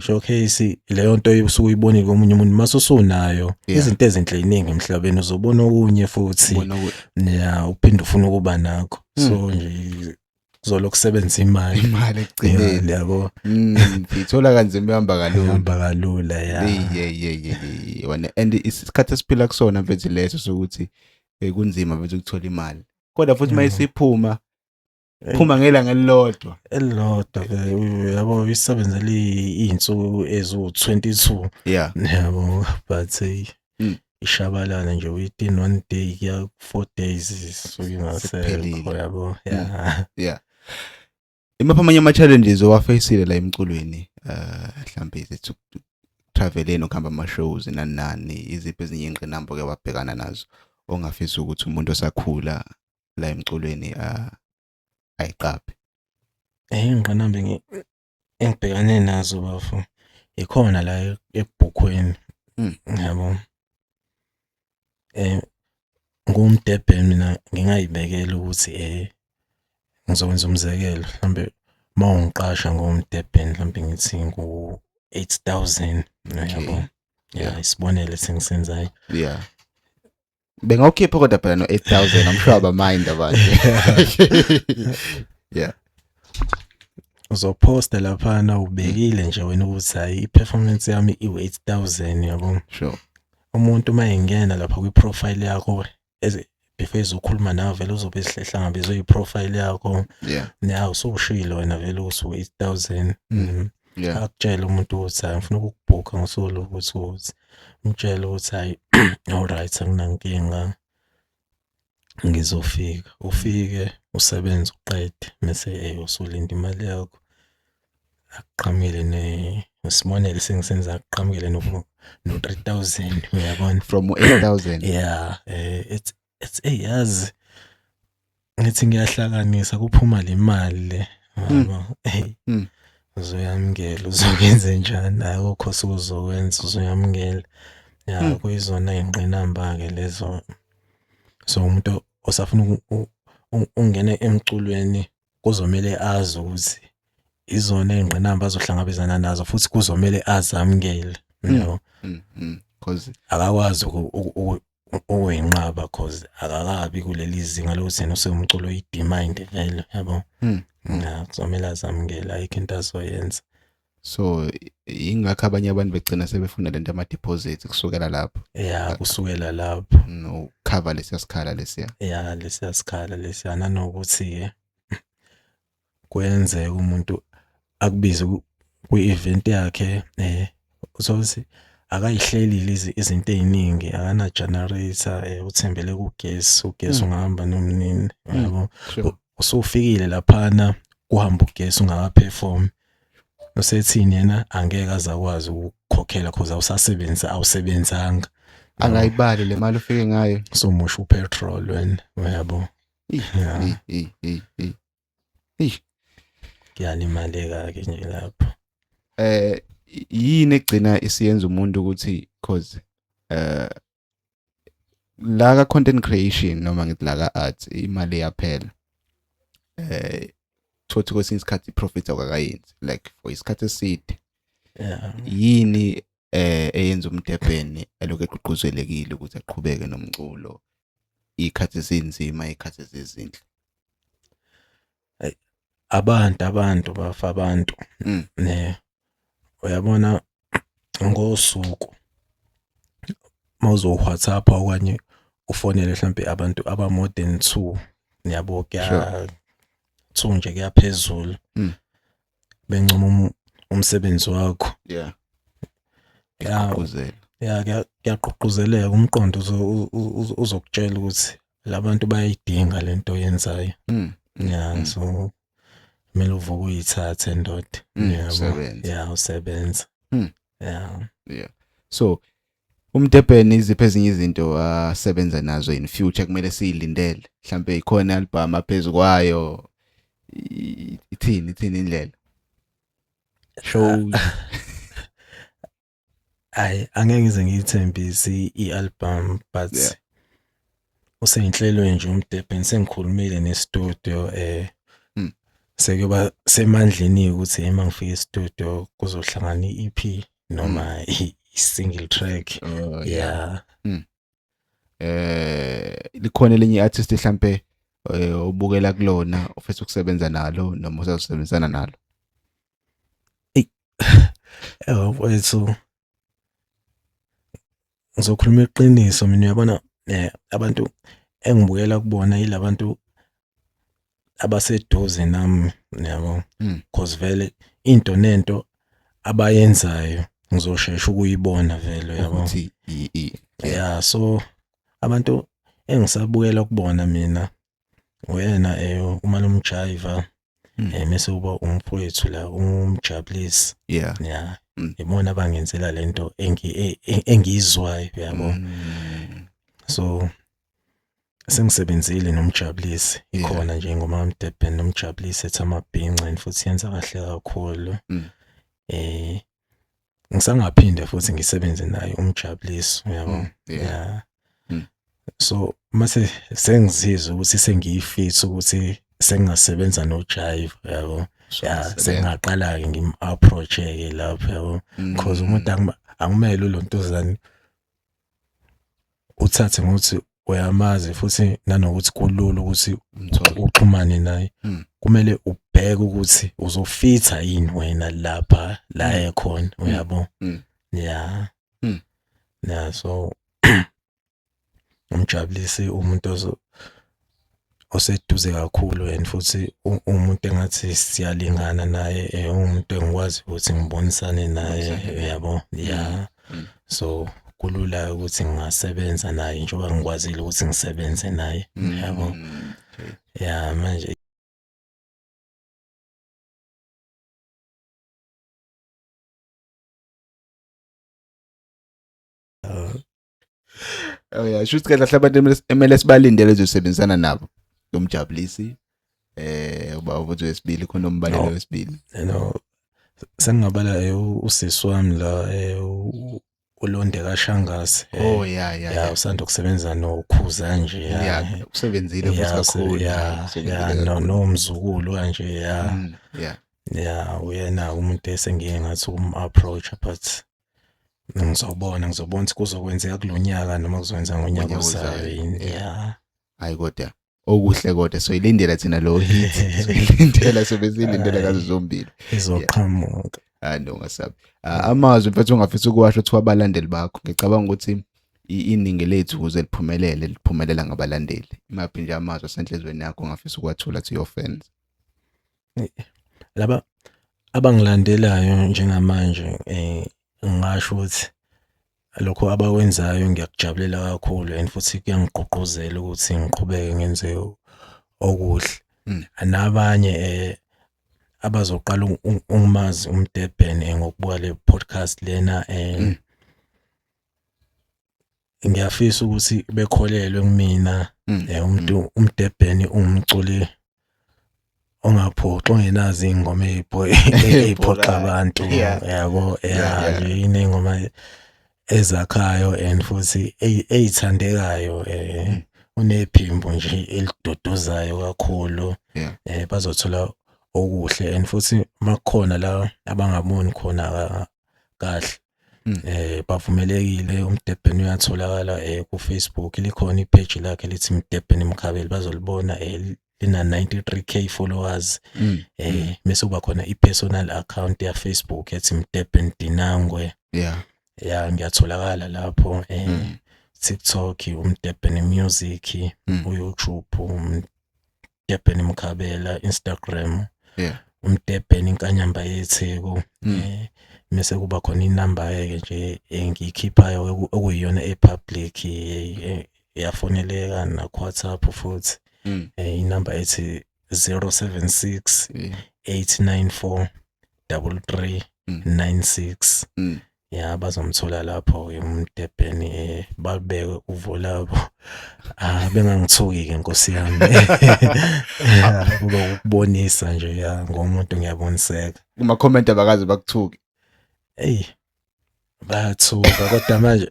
Showcase leyo nto usuke uyibonile komunye umuntu mase usunayo. Izinto ezinhle iningi emhlabeni, uzobona okunye futhi. Ubona Ya, uphinde ufuna ukuba nakho. So nje kuzolokhu kusebenzisa imali. Imali ekugcineni. Yabo. Ithola kanzima, ihamba kalula. Ihamba kalula, ya. Hey hey hey hey, hey wena, and isikhathi esiphila kusona mfethu leso sokuthi kunzima mfethu ukuthola imali, kodwa futhi mayisiphuma, phuma ngelanga elilodwa. Elilodwa ke, yabo, isebenzele iy'nsuku eziwu-22. Yabo, but hey, ishabalala nje within one day kuya 4 days isuke ingasekho. Sekuphelile. Yabo, ya. Yeah, imaphi amanye ama-challenges owafacile la emculweni, mhlambe izithi traveleni, ukuhamba ama-shows, nani nani? Iziphi ezinye iy'ngqinamba oke wabhekana nazo ongafisa ukuthi umuntu osakhula la emculweni ayiqaphe? Iy'ngqinamba engibhekane nazo bafo, ikhona la ekubhukhweni. Yabo, ngumdebhe mina, ngingayibekela ukuthi ngizokwenza umzekelo, mhlambe uma ungiqasha ngomdebhe, mhlambe ngithi ngu 8000, yabo, ya. Isibonelo esengisenzayo. Yeah, bengawukhipha kodwa phela no 8000, I'm sure abamind abantu, yeah. Uzophosta laphana ubekile nje wena ukuthi hayi, i-performance yami iwu-8000, yabo. Umuntu uma engena lapha kwi-profile yakho before ezokhuluma nawe, vele uzobe ehlangabezwe i-profile yakho. Ya, usushilo wena vele ukuthi u-8000. Akutshele umuntu ukuthi hayi, ngifuna ukukubhukha ngosuku lokuthi ukuthi, umtshele ukuthi hayi, alright, anginankinga, ngizofika. Ufike usebenze uqede, mese usulinda imali yakho. Akuqhamukele ne isibonelo sengisenza, akuqhamukele no 3000, uyabona. From 8000. Yeah, it's hey, yazi ngithi ngiyahlanganisa kuphuma le mali le, yabo, hey. Uzoyamukela, uzokwenza njani? Akukho osuzokwenza, uzoyamukela, ya. Kuyizona iy'ngqinamba ke lezo. So umuntu osafuna ungena emculweni kuzomele azi ukuthi izona iy'ngqinamba azohlangabezana nazo, futhi kuzomele azamukele, yabo. Cause akakwazi ukuyinqaba cause akakabi kuleli zinga lokuthi yena usewumculo oyi-demand vele, yabo. Ya, kuzomele azamukele, ayikho into azoyenza. So ingakho abanye abantu begcina sebefuna lento ama-deposit kusukela lapho. Ya, kusukela lapho. No cover lesiya sikhala lesiya. Ya, lesiya sikhala lesiya, nanokuthi-ke kuyenzeka umuntu Akubize kwi-event yakhe, uthole ukuthi akayihlelile izinto ey'ningi, akana-generator, uthembele kugesi, ugesi ungahamba noma inini, yabo. Usufikile laphana kuhambe ugesi ungaka-perform-i. Usethini yena? Angeke aze akwazi ukukukhokhela cause awusasebenzi, awusebenzanga. Angayibali le mali ufike ngayo. Usumosha u-petrol wena, uyabo. Yeah. Hey, hey, hey. Eish. Kuyalimaleka ke nje lapho. Yini egcina isiyenza umuntu ukuthi, cause la ka content creation noma ngithi la ka arts imali iyaphela, thothi kwesinye isikhathi i-profit awukakayenzi like for isikhathi eside. Yini eyenza uMdebheni elokhu egqugquzelekile ukuthi aqhubeke nomculo ikhathi ezinzima, ikhathi ezizinhle? Abantu bafa abantu. Ne uyabona ngosuku mawuzo WhatsApp okanye ufonele mhlambe abantu aba more than 2, yabo, kuya 2 nje kuyaphezulu, bencoma umsebenzi wakho. Kuyagqugquzela. Ya, kuyagqugquzeleka, umqondo uzokutshela ukuthi labantu bayayidinga lento oyenzayo. Yeah, so kumele uvuke uyithathe, ndoda. Yabo. Usebenze. Yeah, usebenza. Yeah. Yeah. So uMdebheni, iziphi ezinye izinto asebenza nazo in future kumele siyilindele? Mhlambe ikhona album aphezulu kwayo, ithini indlela? Shows. Ayi, angeke ngize ngiyithembise i-album, but useyinhlelweni nje uMdebheni, sengikhulumile ne-studio, sekuyoba semandleni ukuthi uma ngifika e-studio kuzohlangana i-EP noma i-single track. Oh, yeah. Yeah. Likhona elinye artist mhlambe ubukela kulona ofisa ukusebenza nalo noma usazosebenzisana nalo? Mfowethu, ngizokhuluma iqiniso mina, uyabona, abantu engibukela kubona yilabantu abaseduze nami, yabo, cause vele into nento abayenzayo ngizoshesha ukuyibona vele, yabo. Ukuthi Yeah, so abantu engisabukela kubona mina uyena uMalume Jiva, mase kuba umfowethu la, uMjabulisi. Yeah. Ibona abangenzela lento engiyizwayo, yabo. So sengisebenzile noMjabulisi, ikhona nje ingoma kaMdebheni noMjabulisi ethi Amabhinca, and futhi yenza kahle kakhulu. Ngisangaphinde futhi ngisebenze naye uMjabulisi, uyabo. Yeah. So mase sengizizwa ukuthi sengiyifit ukuthi sengingasebenza noJive, yabo. Yeah, sengingaqala ke ngim approach ke lapho, yabo, because umuntu angimele ulontuzane uthathe ngokuthi uyamazi futhi nanokuthi kulula ukuthi Umthole. Uxhumane naye. Kumele ubheke ukuthi uzofitha yini wena lapha la ekhona, uyabo. Yeah. Yeah, so uMjabulisi umuntu oseduze kakhulu and futhi umuntu engathi siyalingana naye, umuntu engikwazi ukuthi ngibonisane naye, Ubonisane naye. Uyabo. Yeah. So kulula ukuthi ngingasebenza naye njengoba ngikwazile ukuthi ngisebenze naye, yabo. Yeah, manje Oh yeah, shuthi kahle abantu emele sibalindele ezosebenzisana nabo. UMjabulisi, uba uvuthi wesibili khona umbalelo No. wesibili. Sengingabala usisi wami la, uLonde kaShangase. Oh yeah yeah. Yeah, usanda kusebenza noKhuza nje, yeah. Yeah, usebenzile futhi kakhulu. Usebenzile Yeah, no, kakhulu. nomzukulu kanje, yeah. Yeah, uyena umuntu esengike ngathi ukum-approach, but ngizobona ukuthi kuzokwenzeka kulonyaka noma kuzokwenzeka ngonyaka Ngonyaka ozayo ozayo, yini. yeah. Yeah. Hayi, kodwa okuhle, kodwa soyilindela thina lo hit. Soyilindela, sobe siyilindela ngazo zombili. Izoqhamuka. Hayi no, ungasabi. Ah, amazwi mfethu ongafisa ukuwasho kuthiwa abalandeli bakho. Ngicabanga ukuthi iningi lethu ukuze liphumelele liphumelela ngabalandeli. Imaphi nje amazwi asenhlizweni yakho ongafisa ukuwathula to your fans? Laba Abangilandelayo njengamanje ngingasho ukuthi lokho abakwenzayo ngiyakujabulela kakhulu and futhi kuyangigqugquzela ukuthi ngiqhubeke ngenze okuhle. Nabanye abazoqala ungimazi uMdebhen ngokubuka le podcast lena, ngiyafisa ukuthi bekholelwe kumina. Umuntu uMdebhen ungumculi ongaphoxi, ongenazo iy'ngoma ey'phoxa abantu, yabo. Ya, nje iney'ngoma ezakhayo and futhi ey'thandekayo, unephimbo nje eliduduzayo kakhulu. Bazothola okuhle and futhi makukhona la abangaboni khona kahle, bavumelekile. UMdebhen uyatholakala ku Facebook, likhona i-page lakhe lithi Mdebhen Mkhabela, bazolibona, lina 93K followers. Bese kuba khona i-personal account ya Facebook ethi Mdebhen Dinangwe. Ya, ngiyatholakala lapho. TikTok uMdebhen Music, uYouTube uMdebhen Mkhabela, Instagram uMdebhen Inkanyamba yeTheku. Bese kuba khona inamba ke nje engiyikhiphayo okuyiyona e-public, iyafoneleka na WhatsApp futhi. Inamba ethi 076 894 33 96. Ya, bazomthola lapho ke uMdebhen, babeke uvo labo. Ah, bengangithuki ke Nkosi yami. Kube ukubonisa nje ya ngomuntu, ngiyaboniseka. Kuma comment abakaze bakuthuki? Ey, bayathuka, kodwa manje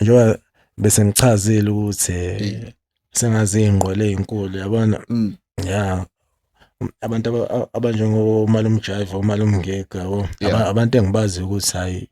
njengoba bese ngichazile ukuthi sengazi iy'ngqwele ey'nkulu, yabona. Ya, abantu abanjengomalume Jive, omalume Ngega, yabo, abantu engibaziyo ukuthi hayi,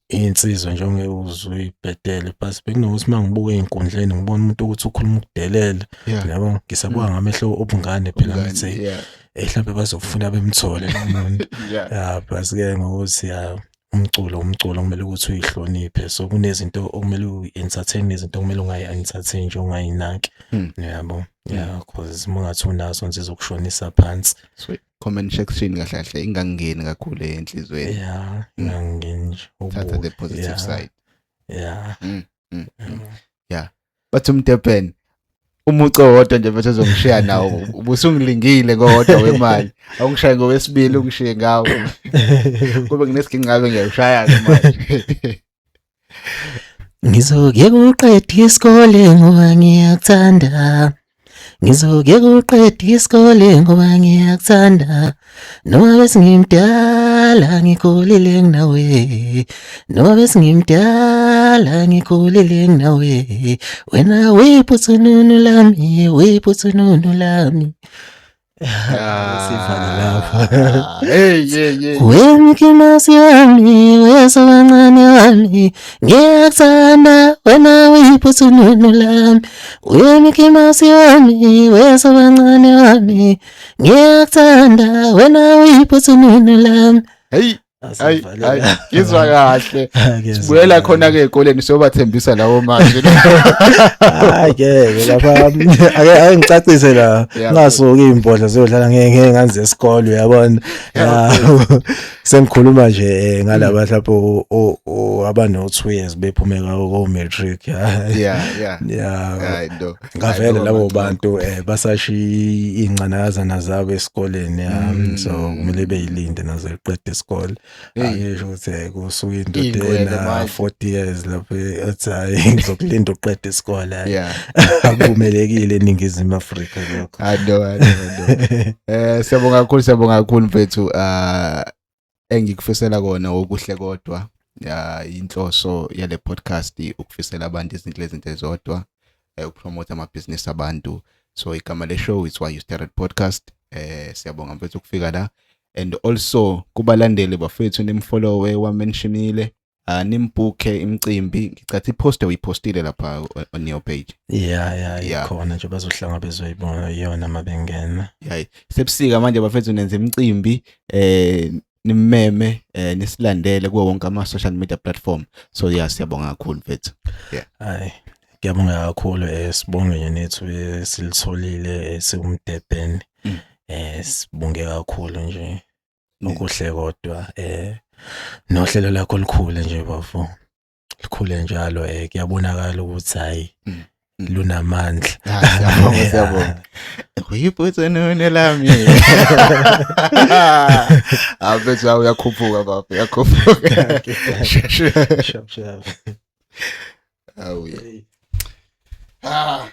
iy'nsizwa nje ongeke uze uyibhedele, but bekunokuthi uma ngibuka ey'nkundleni ngibona umuntu ukuthi ukhuluma ukudelela, yabo, ngisabuka ngamehlo obungane phela, ngithi mhlampe bazofuna bemthole lo muntu. Ya, but-ke ngokuthi ya, umculo kumele ukuthi uyihloniphe, so kunezinto okumele uyi-entertain, nezinto okumele ungayi-entertain nje, ungayinaki, yabo. Ya, cause uma ungathi unazo nje zizokushonisa phansi. So comment section kahle kahle ingangeni kakhulu enhlizweni. Ya, ingangeni nje. Thatha the positive side. Yeah. Bathi uMdebhen umuco wodwa nje bese uzongishiya nawo, ubusungilingile ngowodwa wemali, awungishaye ngowesibili, ungishiye ngawo, kube nginesiginci ngabe ngiyawushaya ke manje. Ngizokuyeka uqeda isikole ngoba ngiyakuthanda. Ngizokuyeka uqeda isikole ngoba ngiyakuthanda. Noma bese ngimdala ngikhulile nginawe. Noma bese ngimdala ngikhulile nginawe. Wena wiphuthununu lami, wiphuthununu lami. Sivale lapho. Hey, hey, hey. Wemkimasi wami, wesobancane wami, ngiyakuthanda wena wiphuthununu lami. Wemkimasi wami, wesobancane wami, ngiyakuthanda wena wiphuthununu lami. Hey. Hayi, hayi, ngizwa kahle. Sibuyela khona ke ezikoleni siyobathembisa lawo manje. Hayi ke lapha ake ngicacise la, ngasuki imbodla ziyodlala ngeke nganze esikole, uyabona. Sengikhuluma nje ngalaba mhlawumbe abano 2 years bephume ko matric. Yeah. Yeah. Hayi no. Ngavele labo bantu basashiya iy'ncanakazana zabo esikoleni, ya, so kumele beyilinde nazo iqede isikole. Angisho ukuthi kusuka indoda ena 40 years lapho ethi hayi, ngizokulinda uqede isikole. Akuvumelekile eNingizimu Afrika lokho. Hayi no, hayi no. Siyabonga kakhulu, siyabonga kakhulu mfethu. Engikufisela kona okuhle kodwa, ya, inhloso yale podcast ukufisela abantu izinto lezinto ezodwa, ukupromote amabhizinisi abantu. So igama le show is Why You Started Podcast. Siyabonga mfethu ukufika la, and also kubalandeli bafethu, nimfollowe, wamentionile, nimbooke imicimbi. Ngicathi ipost uyipostile lapha on your page. Yeah, ikhona nje, bazohlangabezwa ibona iyona mabengena. Yeah, sebusika manje bafethu, nenze imicimbi, nimmeme, nisilandele kuwo wonke ama social media platform. So yeah, siyabonga kakhulu mfethu. Yeah. Hayi, ngiyabonga kakhulu, sibonge nje nethu silitholile siwumdebhen. Sibonge kakhulu nje. Okuhle kodwa nohlelo lakho likhule nje bafo. Likhule njalo, kuyabonakala ukuthi hayi, lunamandla. Ah, siyabonga, siyabonga. Uyibhuthe lami. Ah, mfethu, uyakhuphuka baba, uyakhuphuka. Sharp sharp. Awu. Ah.